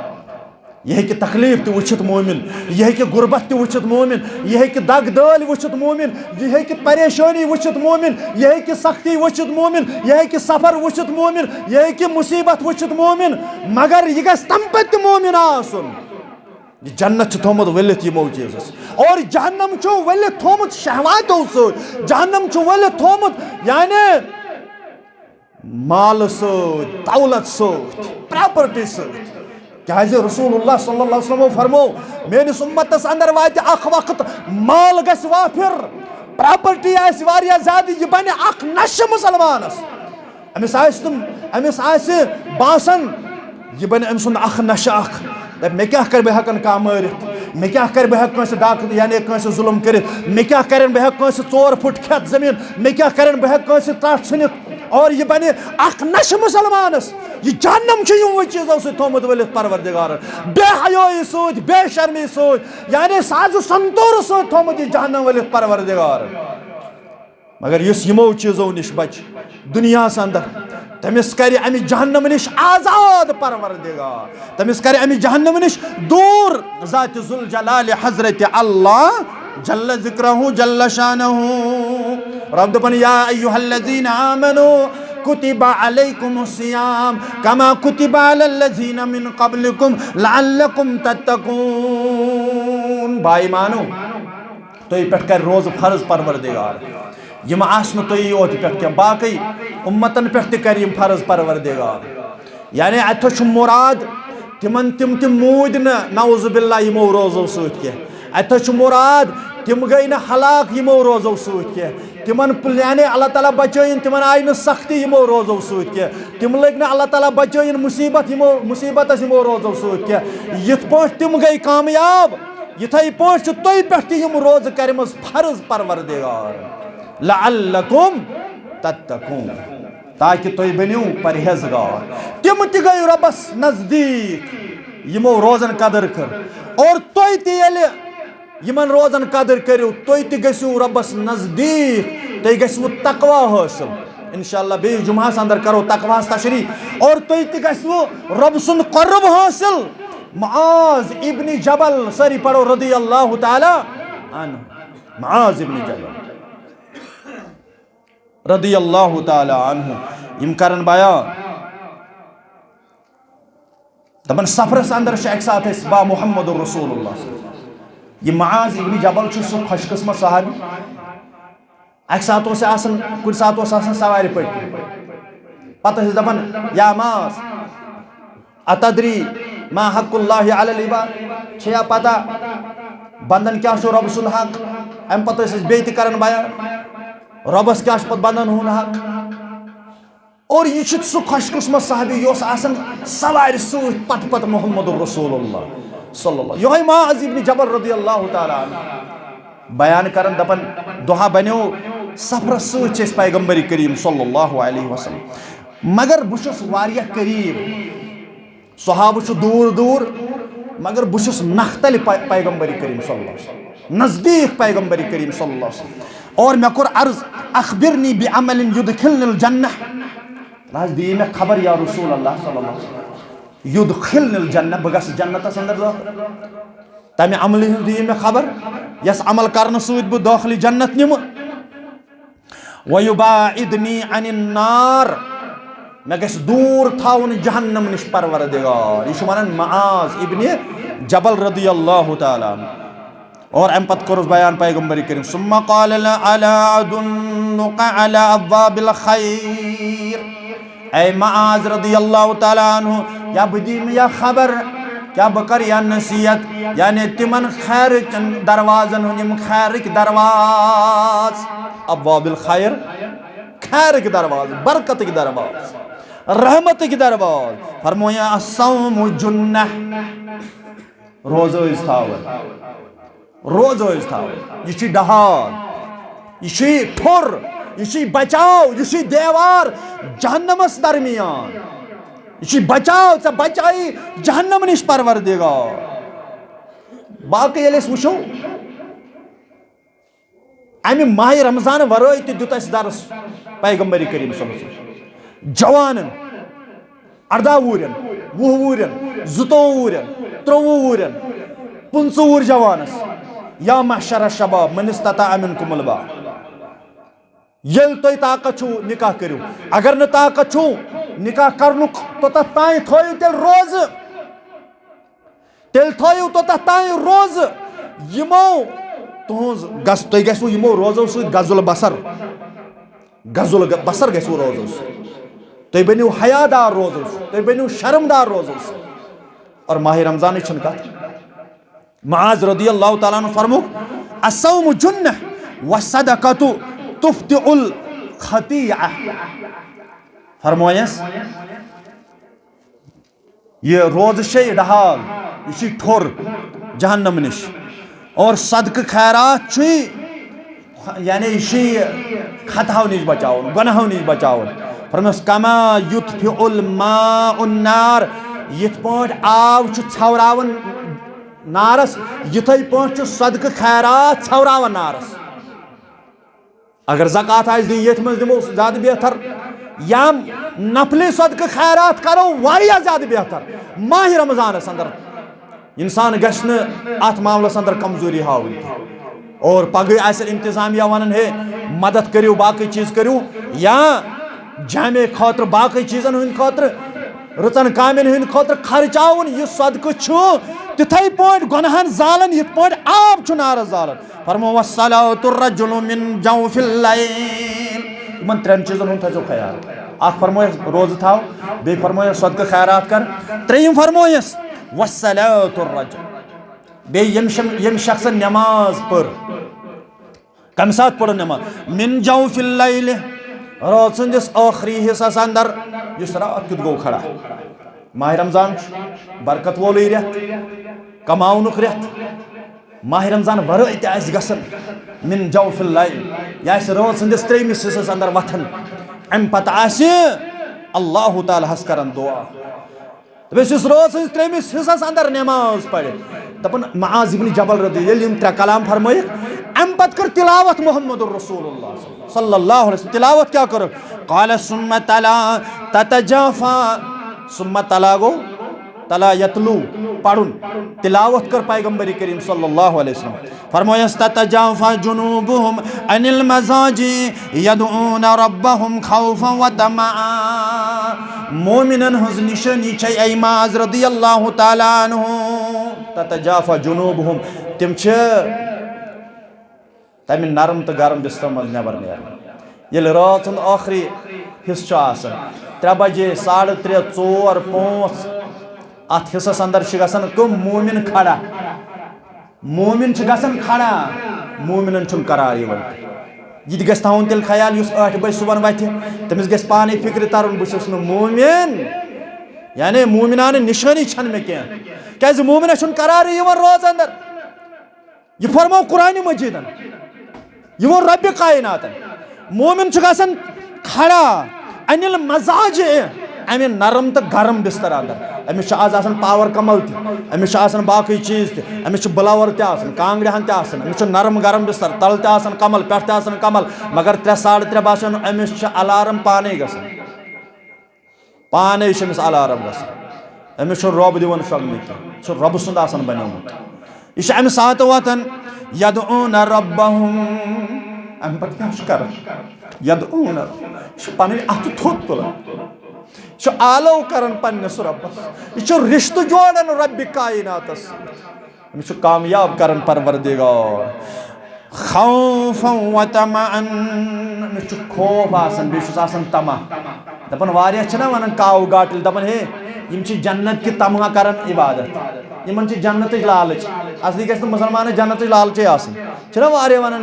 یہِ ہیٚکہِ تکلیف تہِ وٕچھِتھ مومن، یہِ ہیٚکہِ غربت تہِ وٕچھِتھ مومن، یہِ ہیٚکہِ دگ دٲلۍ وٕچھِتھ مومن، یہِ ہیٚکہِ پریشٲنی وٕچھِتھ مومن، یہِ ہیٚکہِ سختی وٕچھِتھ مومن، یہِ ہیٚکہِ سفر وٕچھِتھ مومن، یہِ ہیٚکہِ مصیبت وٕچھِتھ مومن، مگر یہِ گژھِ تمہِ پتہٕ تہِ مومن آسُن۔ یہِ جنت چھُ تھوٚومُت ؤلِتھ یِمو چیٖزو سۭتۍ۔ اور جہنم چھُ ؤلِتھ تھوٚومُت شہواتو سۭتۍ۔ جہنم چھُ ؤلِتھ تھوٚومُت، یعنی، مالہٕ سۭتۍ، دولت سۭتۍ، پراپرٹی سۭتۍ۔ کیازِ رسول اللہ صلی اللہ علیہ وسلم فرمو، میٲنِس اُمتس اندر واتہِ اکھ وقت، مال گژھِ وافر، پراپرٹی آسہِ واریاہ زیادٕ، یہِ بنہِ اکھ نشہٕ مسلمانس۔ أمِس آسہِ تِم، أمِس آسہِ باسان، یہِ بنہِ أمۍ سُنٛد اکھ نشہٕ اکھ۔ دَپہِ، مےٚ کیٛاہ کرِ، بہٕ ہٮ۪کن کانٛہہ مٲرِتھ؟ مےٚ کیٛاہ کرِ، بہٕ ہٮ۪کہٕ کٲنٛسہِ ڈاکہٕ، یعنی کٲنٛسہِ ظُلُم کٔرِتھ؟ مےٚ کیٛاہ کرن، بہٕ ہٮ۪کہٕ کٲنٛسہِ ژور پھُٹ کھٮ۪تھ زٔمیٖن؟ مےٚ کیٛاہ کرن، بہٕ ہٮ۪کہٕ کٲنٛسہِ ترٛٹھ ژھٕنِتھ؟ اور یہِ بنہِ اکھ نشہٕ مسلمانس۔ یہِ جہنم چھُ یِموٕے چیٖزو سۭتۍ تھوٚومُت ؤلِتھ پروردگارن، بے حیٲیی سۭتۍ، بے شرمی سۭتۍ، یعنی ساز و سنتورٕ سۭتۍ تھوٚومُت یہِ جہنم ؤلِتھ پروردگارن۔ مگر یُس یِمو چیٖزو نِش بچہِ دُنیاہس اندر، تٔمِس کرِ امہِ جہنم نِش آزاد پروردگار، تٔمِس کرِ امہِ جہنم نِش دوٗر ذات ذوالجلال حضرت اللہ جل ذکرہ جل شانہ۔ رب دپان، یا ایھا الذین آمنوا کتب علیکم الصیام کما کتب علی الذین من قبلکم لعلکم تتقون۔ با ایمانو، تۄہہِ پٮ۪ٹھ کرِ روزٕ فرض پروردگار۔ یِم آسہٕ نہٕ تۄہہِ یوت پٮ۪ٹھ کینٛہہ، باقٕے اُمتن پٮ۪ٹھ تہِ کرِ یِم فرض پروردگار۔ یعنی اتھو چھُ مراد تِمن تِم تہِ موٗدۍ نہٕ نعوذ باللہ یِمو روزو سۭتۍ کینٛہہ۔ اتھو چھُ مراد تِم گٔے نہٕ ہلاک یِمو روزو سۭتۍ کینٛہہ۔ تِمن پل-، یعنی اللہ تعالیٰ بچٲیِن، تِمن آیہِ نہٕ سختی یِمو روزو سۭتۍ کینٛہہ۔ تِم لٔگۍ نہٕ اللہ تعالیٰ بچٲیِن مُصیبت یِمو، مُصیبتس یِمو روزو سۭتۍ کینٛہہ۔ یِتھ پٲٹھۍ تِم گٔے کامیاب، یِتھَے پٲٹھۍ چھِ تُہۍ پٮ۪ٹھ تہِ یِم روزٕ کَرِمٕژ فرض پروردگار۔ لعلکم تتقون، تاکہِ تُہۍ بٔنِو پرہیزگار۔ تِم تہِ گٔے رۄبس نزدیٖک، یِمو روزن قدٕر کٔر۔ اور تُہۍ تہِ ییٚلہِ یِمن روزن قدٕر کٔرِو، تُہۍ تہِ گٔژھِو رۄبس نزدیٖک، تُہۍ گٔژھِوٕ تقویٰ حٲصِل۔ انشاءاللہ بیٚیِس جمعہس اندر کرو تقویٰ ہس تشریح۔ اور تُہۍ تہِ گٔژھِوٕ رۄب سُنٛد قرب حٲصِل۔ معاذ ابن جبل، سٲری پرو رضی اللہ تعالیٰ عنہ۔ معاذ ابن جبل رضی اللہ تعالیٰ عنہ، یِم کرن بیان۔ دپان سفرس اندر چھِ اکہِ ساتہٕ أسۍ با محمد رسول اللہ۔ یہِ معاذ ابن جبل چھُ سُہ خوش قسمت صحابی۔ اکہِ ساتہٕ اوس یہِ آسان، کُنہِ ساتہٕ اوس آسان سوارِ پٔٹھۍ کِنۍ۔ پتہٕ ٲسۍ دپان، یا معاذ، اتدری ما حق اللہ علی العباد؟ چھےٚ یا پتہ بندن کیٛاہ چھُ رۄب سُنٛد حق؟ امہِ پتہٕ ٲسۍ أسۍ بیٚیہِ تہِ کران بیان، رۄبس کیٛاہ چھُ پتہٕ بندن ہُنٛد حق؟ اور یہِ چھُ سُہ خوش قسمت صحابی، یہِ اوس آسان سوارِ سۭتۍ پتہٕ پتہٕ محمد رسول اللہ صلی اللہ، یِہوٚے معاذ ابن جبل رضی اللہ تعالیٰ عنہ۔ بیان کران دپان، دۄہا بنیو سفرس سۭتۍ چھِ أسۍ پیغمبر کریم صلی اللہ علیہ وسلم، مگر بہٕ چھُس واریاہ قریب۔ صحابہٕ چھُ دوٗر دوٗر، مگر بہٕ چھُس نختلِ پے-، پیغمبر کریم صلی اللہ علیہ وسلم، نزدیٖک پیغمبر کریم صلی اللہ علیہ وسلم۔ اور مےٚ کوٚر عرض، اخبرنی بعمل یدخلنی الجنہ۔ نہ حظ، دِیِو مےٚ خبر یا رسول اللہ صلی اللہ علیہ وسلم، یدخلنی الجنہ، بہٕ گژھٕ جنتس اندر دٲخل۔ تمہِ عملہِ ہٕنٛز دِیِو مےٚ خبر، یس عمل کرنہٕ سۭتۍ بہٕ دٲخلہِ جنت نِمہٕ۔ وَيُبَاعِدْنِي عَنِ النَّارِ، مےٚ گژھِ دوٗر تھاوُن جہنم نِش پروردگار۔ یہِ چھُ وَنان معاذ ابن جبل رضی اللہ تعالیٰ عنہ۔ اور اَمہِ پتہٕ کوٚرُس بیان پیغمبر کریم، ثُمَّ قَالَ لَا أَدُلُّكَ عَلَىٰ أَبْوَابِ الْخَيْرِ۔ اے معاذ رضی اللہ تعالیٰ عنہ، کیا بہٕ دِمہٕ یا خبر، کیا بہٕ کرٕ یا نصیحت، یعنی تِمن خیرٕچن دروازن ہُنٛد، یِم خیرٕکۍ دروازٕ، ابواب الخیر، خیرٕکۍ دروازٕ، برکتٕکۍ دروازٕ، رحمتٕکۍ دروازٕ۔ فرمویا، الصوم جنہ، روزٕ ٲسۍ تھاوان۔ روزٕ ٲسۍ تھاوان۔ یہِ چھُے ڈہال، یہِ چھُے ٹھوٚر، یہِ چھُے بچاو، یہِ چھُے دیوار جہنمس درمیان۔ یہِ چھُے بچاو، ژےٚ بچایی جہنم نِش پروردگار۔ باقٕے ییٚلہِ أسۍ وٕچھو، امہِ ماہِ رمضان ورٲے تہِ دیُت اسہِ درس پیغمبر کریم صلی اللہ علیہ وسلم۔ جوانن، ارداہ وُہرٮ۪ن، وُہ وُہرٮ۪ن، زٕتووُہ وُہرٮ۪ن، ترٛوٚوُہ وُہرٮ۪ن، پٕنٛژٕہ وُہُر جوانس، یا معشر الشباب من استطاع منکم الباء، ییٚلہِ تۄہہِ طاقت چھُو نکاح کٔرِو، اگر نہٕ طاقت چھُو نکاح کرنُک، توٚتتھ تام تھٲیِو تیٚلہِ روزٕ، تیٚلہِ تھٲیِو توٚتتھ تام روزٕ۔ یِمو تُہنٛز گژھ-، تُہۍ گژھِوٕ یِمو روزو سۭتۍ غض البصر، غض البصر گژھِوٕ روزو سۭتۍ۔ تُہۍ بٔنِو حیا دار روزو سۭتۍ، تُہۍ بٔنِو شرم دار روزو سۭتۍ۔ اور ماہِ رمضانٕچ چھَنہٕ کَتھ۔ معاذ رضی اللہ تعالیٰ عنہ فرموک، الصوم جنہ والصدقۃ تفتح الخطیئہ۔ فرمویس، یہِ روزٕ چھے ڈہال، یہِ چھُے ٹھوٚر جہنم نِش۔ اور صدقہٕ خیرات چھُے، یعنی یہِ چھُے خطاہو نِش بچاوُن، گۄناہو نِش بچاوُن۔ فرمٲیس، کما یطفئ الماء النار، یِتھ پٲٹھۍ آب چھُ ژھٮ۪وراوان نارس، یِتھے پٲٹھۍ چھُ صدقہٕ خیرات ژھٮ۪وراوان نارس۔ اگر زکوٰۃ آسہِ دِنۍ، ییٚتھۍ منٛز دِمو زیادٕ بہتر، یا نفلی صدقہٕ خیرات کرو واریاہ زیادٕ بہتر۔ ماہِ رمضانس اندر انسان گژھِ نہٕ اتھ معاملس اندر کمزوری ہاوٕنۍ کینٛہہ۔ اور پگہٕے آسہِ انتظامیہ ونان، ہے، مدد کٔرِو، باقٕے چیٖز کٔرِو، یا جامع خٲطرٕ، باقٕے چیٖزن ہٕنٛدِ خٲطرٕ، رٕژن کامٮ۪ن ہٕنٛدِ خٲطرٕ خرچاوُن۔ یہِ صدقہٕ چھُ تِتھے پٲٹھۍ گۄناہن زالان، یِتھ پٲٹھۍ آب چھُ نارس زالان۔ فرمو، وصلاۃ الرجل من جوف اللیل۔ یِمن ترٛٮ۪ن چیٖزن ہُنٛد تھٲیزیو خیال۔ اکھ فرمویس روزٕ تھاو، بیٚیہِ فرمویس صدقہٕ خیرات کر، ترٛیٚیِم فرمویس وصلاۃ الرجل۔ بیٚیہِ ییٚمہِ شم-، ییٚمہِ شخصن نٮ۪ماز پٔر، کمہِ ساتہٕ پٔرٕن نماز؟ من جوف اللیل، رٲژ ہٕنٛدِس ٲخری حصس اندر، یُس راتھ کیُتھ گوٚو کھڑا۔ ماہ رمضان چھُ برکت وولٕے رٮ۪تھ، کماونُک رٮ۪تھ۔ ماہ رمضان ورٲے تہِ آسہِ گژھان، من جوف اللیل، یہِ آسہِ رٲژ ہٕنٛدِس ترٛیٚیمِس حصس اندر وۄتھان، امہِ پتہٕ آسہِ اللہ تعالیٰ ہس کران دعا۔ دَپٮ۪س، یُس رٲژ ہٕنٛدِس ترٛیٚیمِس حصس اندر نماز پرِ، دَپان معاذ ابن جبل رضی، ییٚلہِ یِم ترٛےٚ کلام فرمٲیِکھ، امہِ پتہٕ کٔر تلاوت محمد رسول اللہ صلی اللہ علیہ وسلم۔ تلاوت کیٛاہ کٔرٕکھ؟ قال ثم تلا تتجافا، ثم تلا گوٚو تلا یتلو، پرُن۔ تلاوت کٔر پیغمبر کریم صلی اللہ علیہ وسلم۔ فرمویس، تتجافا جنوبهم عن المضاجع یدعون ربهم خوفا وطمعا۔ مومنن ہٕنٛز نشٲنی چھے اے معاذ رضی اللہ تعالیٰ عنہ، تتجافا جنوبهم، تِم چھِ تمہِ نرم تہٕ گرم بستر منٛز نٮ۪بر نیران۔ ییٚلہِ رٲژ ہُنٛد ٲخری حصہٕ چھُ آسان، ترٛےٚ بجے، ساڑٕ ترٛےٚ، ژور، پانٛژھ، اتھ حصس اندر چھِ گژھان کٕم؟ مومن کھڑا۔ مومن چھِ گژھان کھڑا، مومنن چھُنہٕ قرار یِوان۔ یہِ تہِ گژھِ تھاوُن تیٚلہِ خیال، یُس ٲٹھِ بجہِ صُبحن وتھِ، تٔمِس گژھِ پانے فکرِ ترُن، بہٕ چھُس نہٕ مومن، یعنی مومنانہٕ نشٲنی چھنہٕ مےٚ کینٛہہ، کیازِ مومنس چھُنہٕ قرارٕے یِوان رٲژ اندر۔ یہِ فرموو قرآن مجیدن، یہِ ووٚن رب کائناتن۔ مومن چھُ گژھان کھڑا عن المضاجع، امہِ نرم تہٕ گرم بستر اندر۔ أمِس چھُ آز آسان پاور کمل تہِ، أمِس چھُ آسان باقٕے چیٖز تہِ، أمِس چھُ بلاور تہِ آسان، کانگرِ ہن تہِ آسان، أمِس چھُ نرم گرم بستر، تلہٕ تہِ آسان کمل، پٮ۪ٹھ تہِ آسان کمل، مگر ترٛےٚ ساڑٕ ترٛےٚ باسیٚو نہٕ، أمِس چھُ الارم پانے گژھان۔ پانے چھُ أمِس الارم گژھان۔ أمِس چھُ رۄب دِوان شۄنٛگنہٕ کینٛہہ۔ یہِ چھُ رۄبہٕ سُنٛد آسان بنیومُت۔ یہِ چھُ اَمہِ ساتہٕ وۄتھان، یدعون ربہم، اَمہِ پتہٕ کیٛاہ چھُ کران؟ یدعون، یہِ چھُ پنٕنۍ اَتھٕ تھوٚد تُلان۔ یہِ چھُ آلو کران پننِس رۄبس۔ یہِ چھُ رشتہٕ جوڑان رۄبِ کائناتس سۭتۍ۔ أمِس چھُ کامیاب کران پروردگار۔ خوفا و طمعا، أمِس چھُ خوف آسان، بیٚیہِ چھُس آسان طمع۔ دَپان واریاہ چھِنہ وَنان کاوٕ گاٹٕلۍ، دَپان ہے، یِم چھِ جنت کہِ طمع کران عبادت، یِمن چھِ جنتٕچ لالٕچ۔ اصلی گژھِ نہٕ مُسلمانس جنتٕچ لالچے آسٕنۍ۔ چھِنہ واریاہ وَنان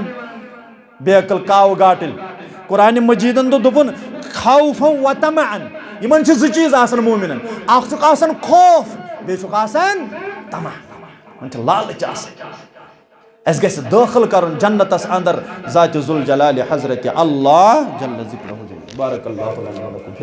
بے عقل کاوٕ گاٹٕلۍ۔ قرآنِ مجیدن دوٚپ، دوٚپُن، خوفا و طمعا۔ یِمن چھِ زٕ چیٖز آسان مومنن، اکھ چھُکھ آسان خوف، بیٚیہِ چھُکھ آسان طمع۔ یِمن چھِ لالٕچ آسان۔ اَسہِ گژھِ دٲخل کرُن جنتس اندر ذاتِ ذوالجلالِ حضرتِ اللہ جل ذکرہ جل۔ بارک اللہ لنا و لکم فی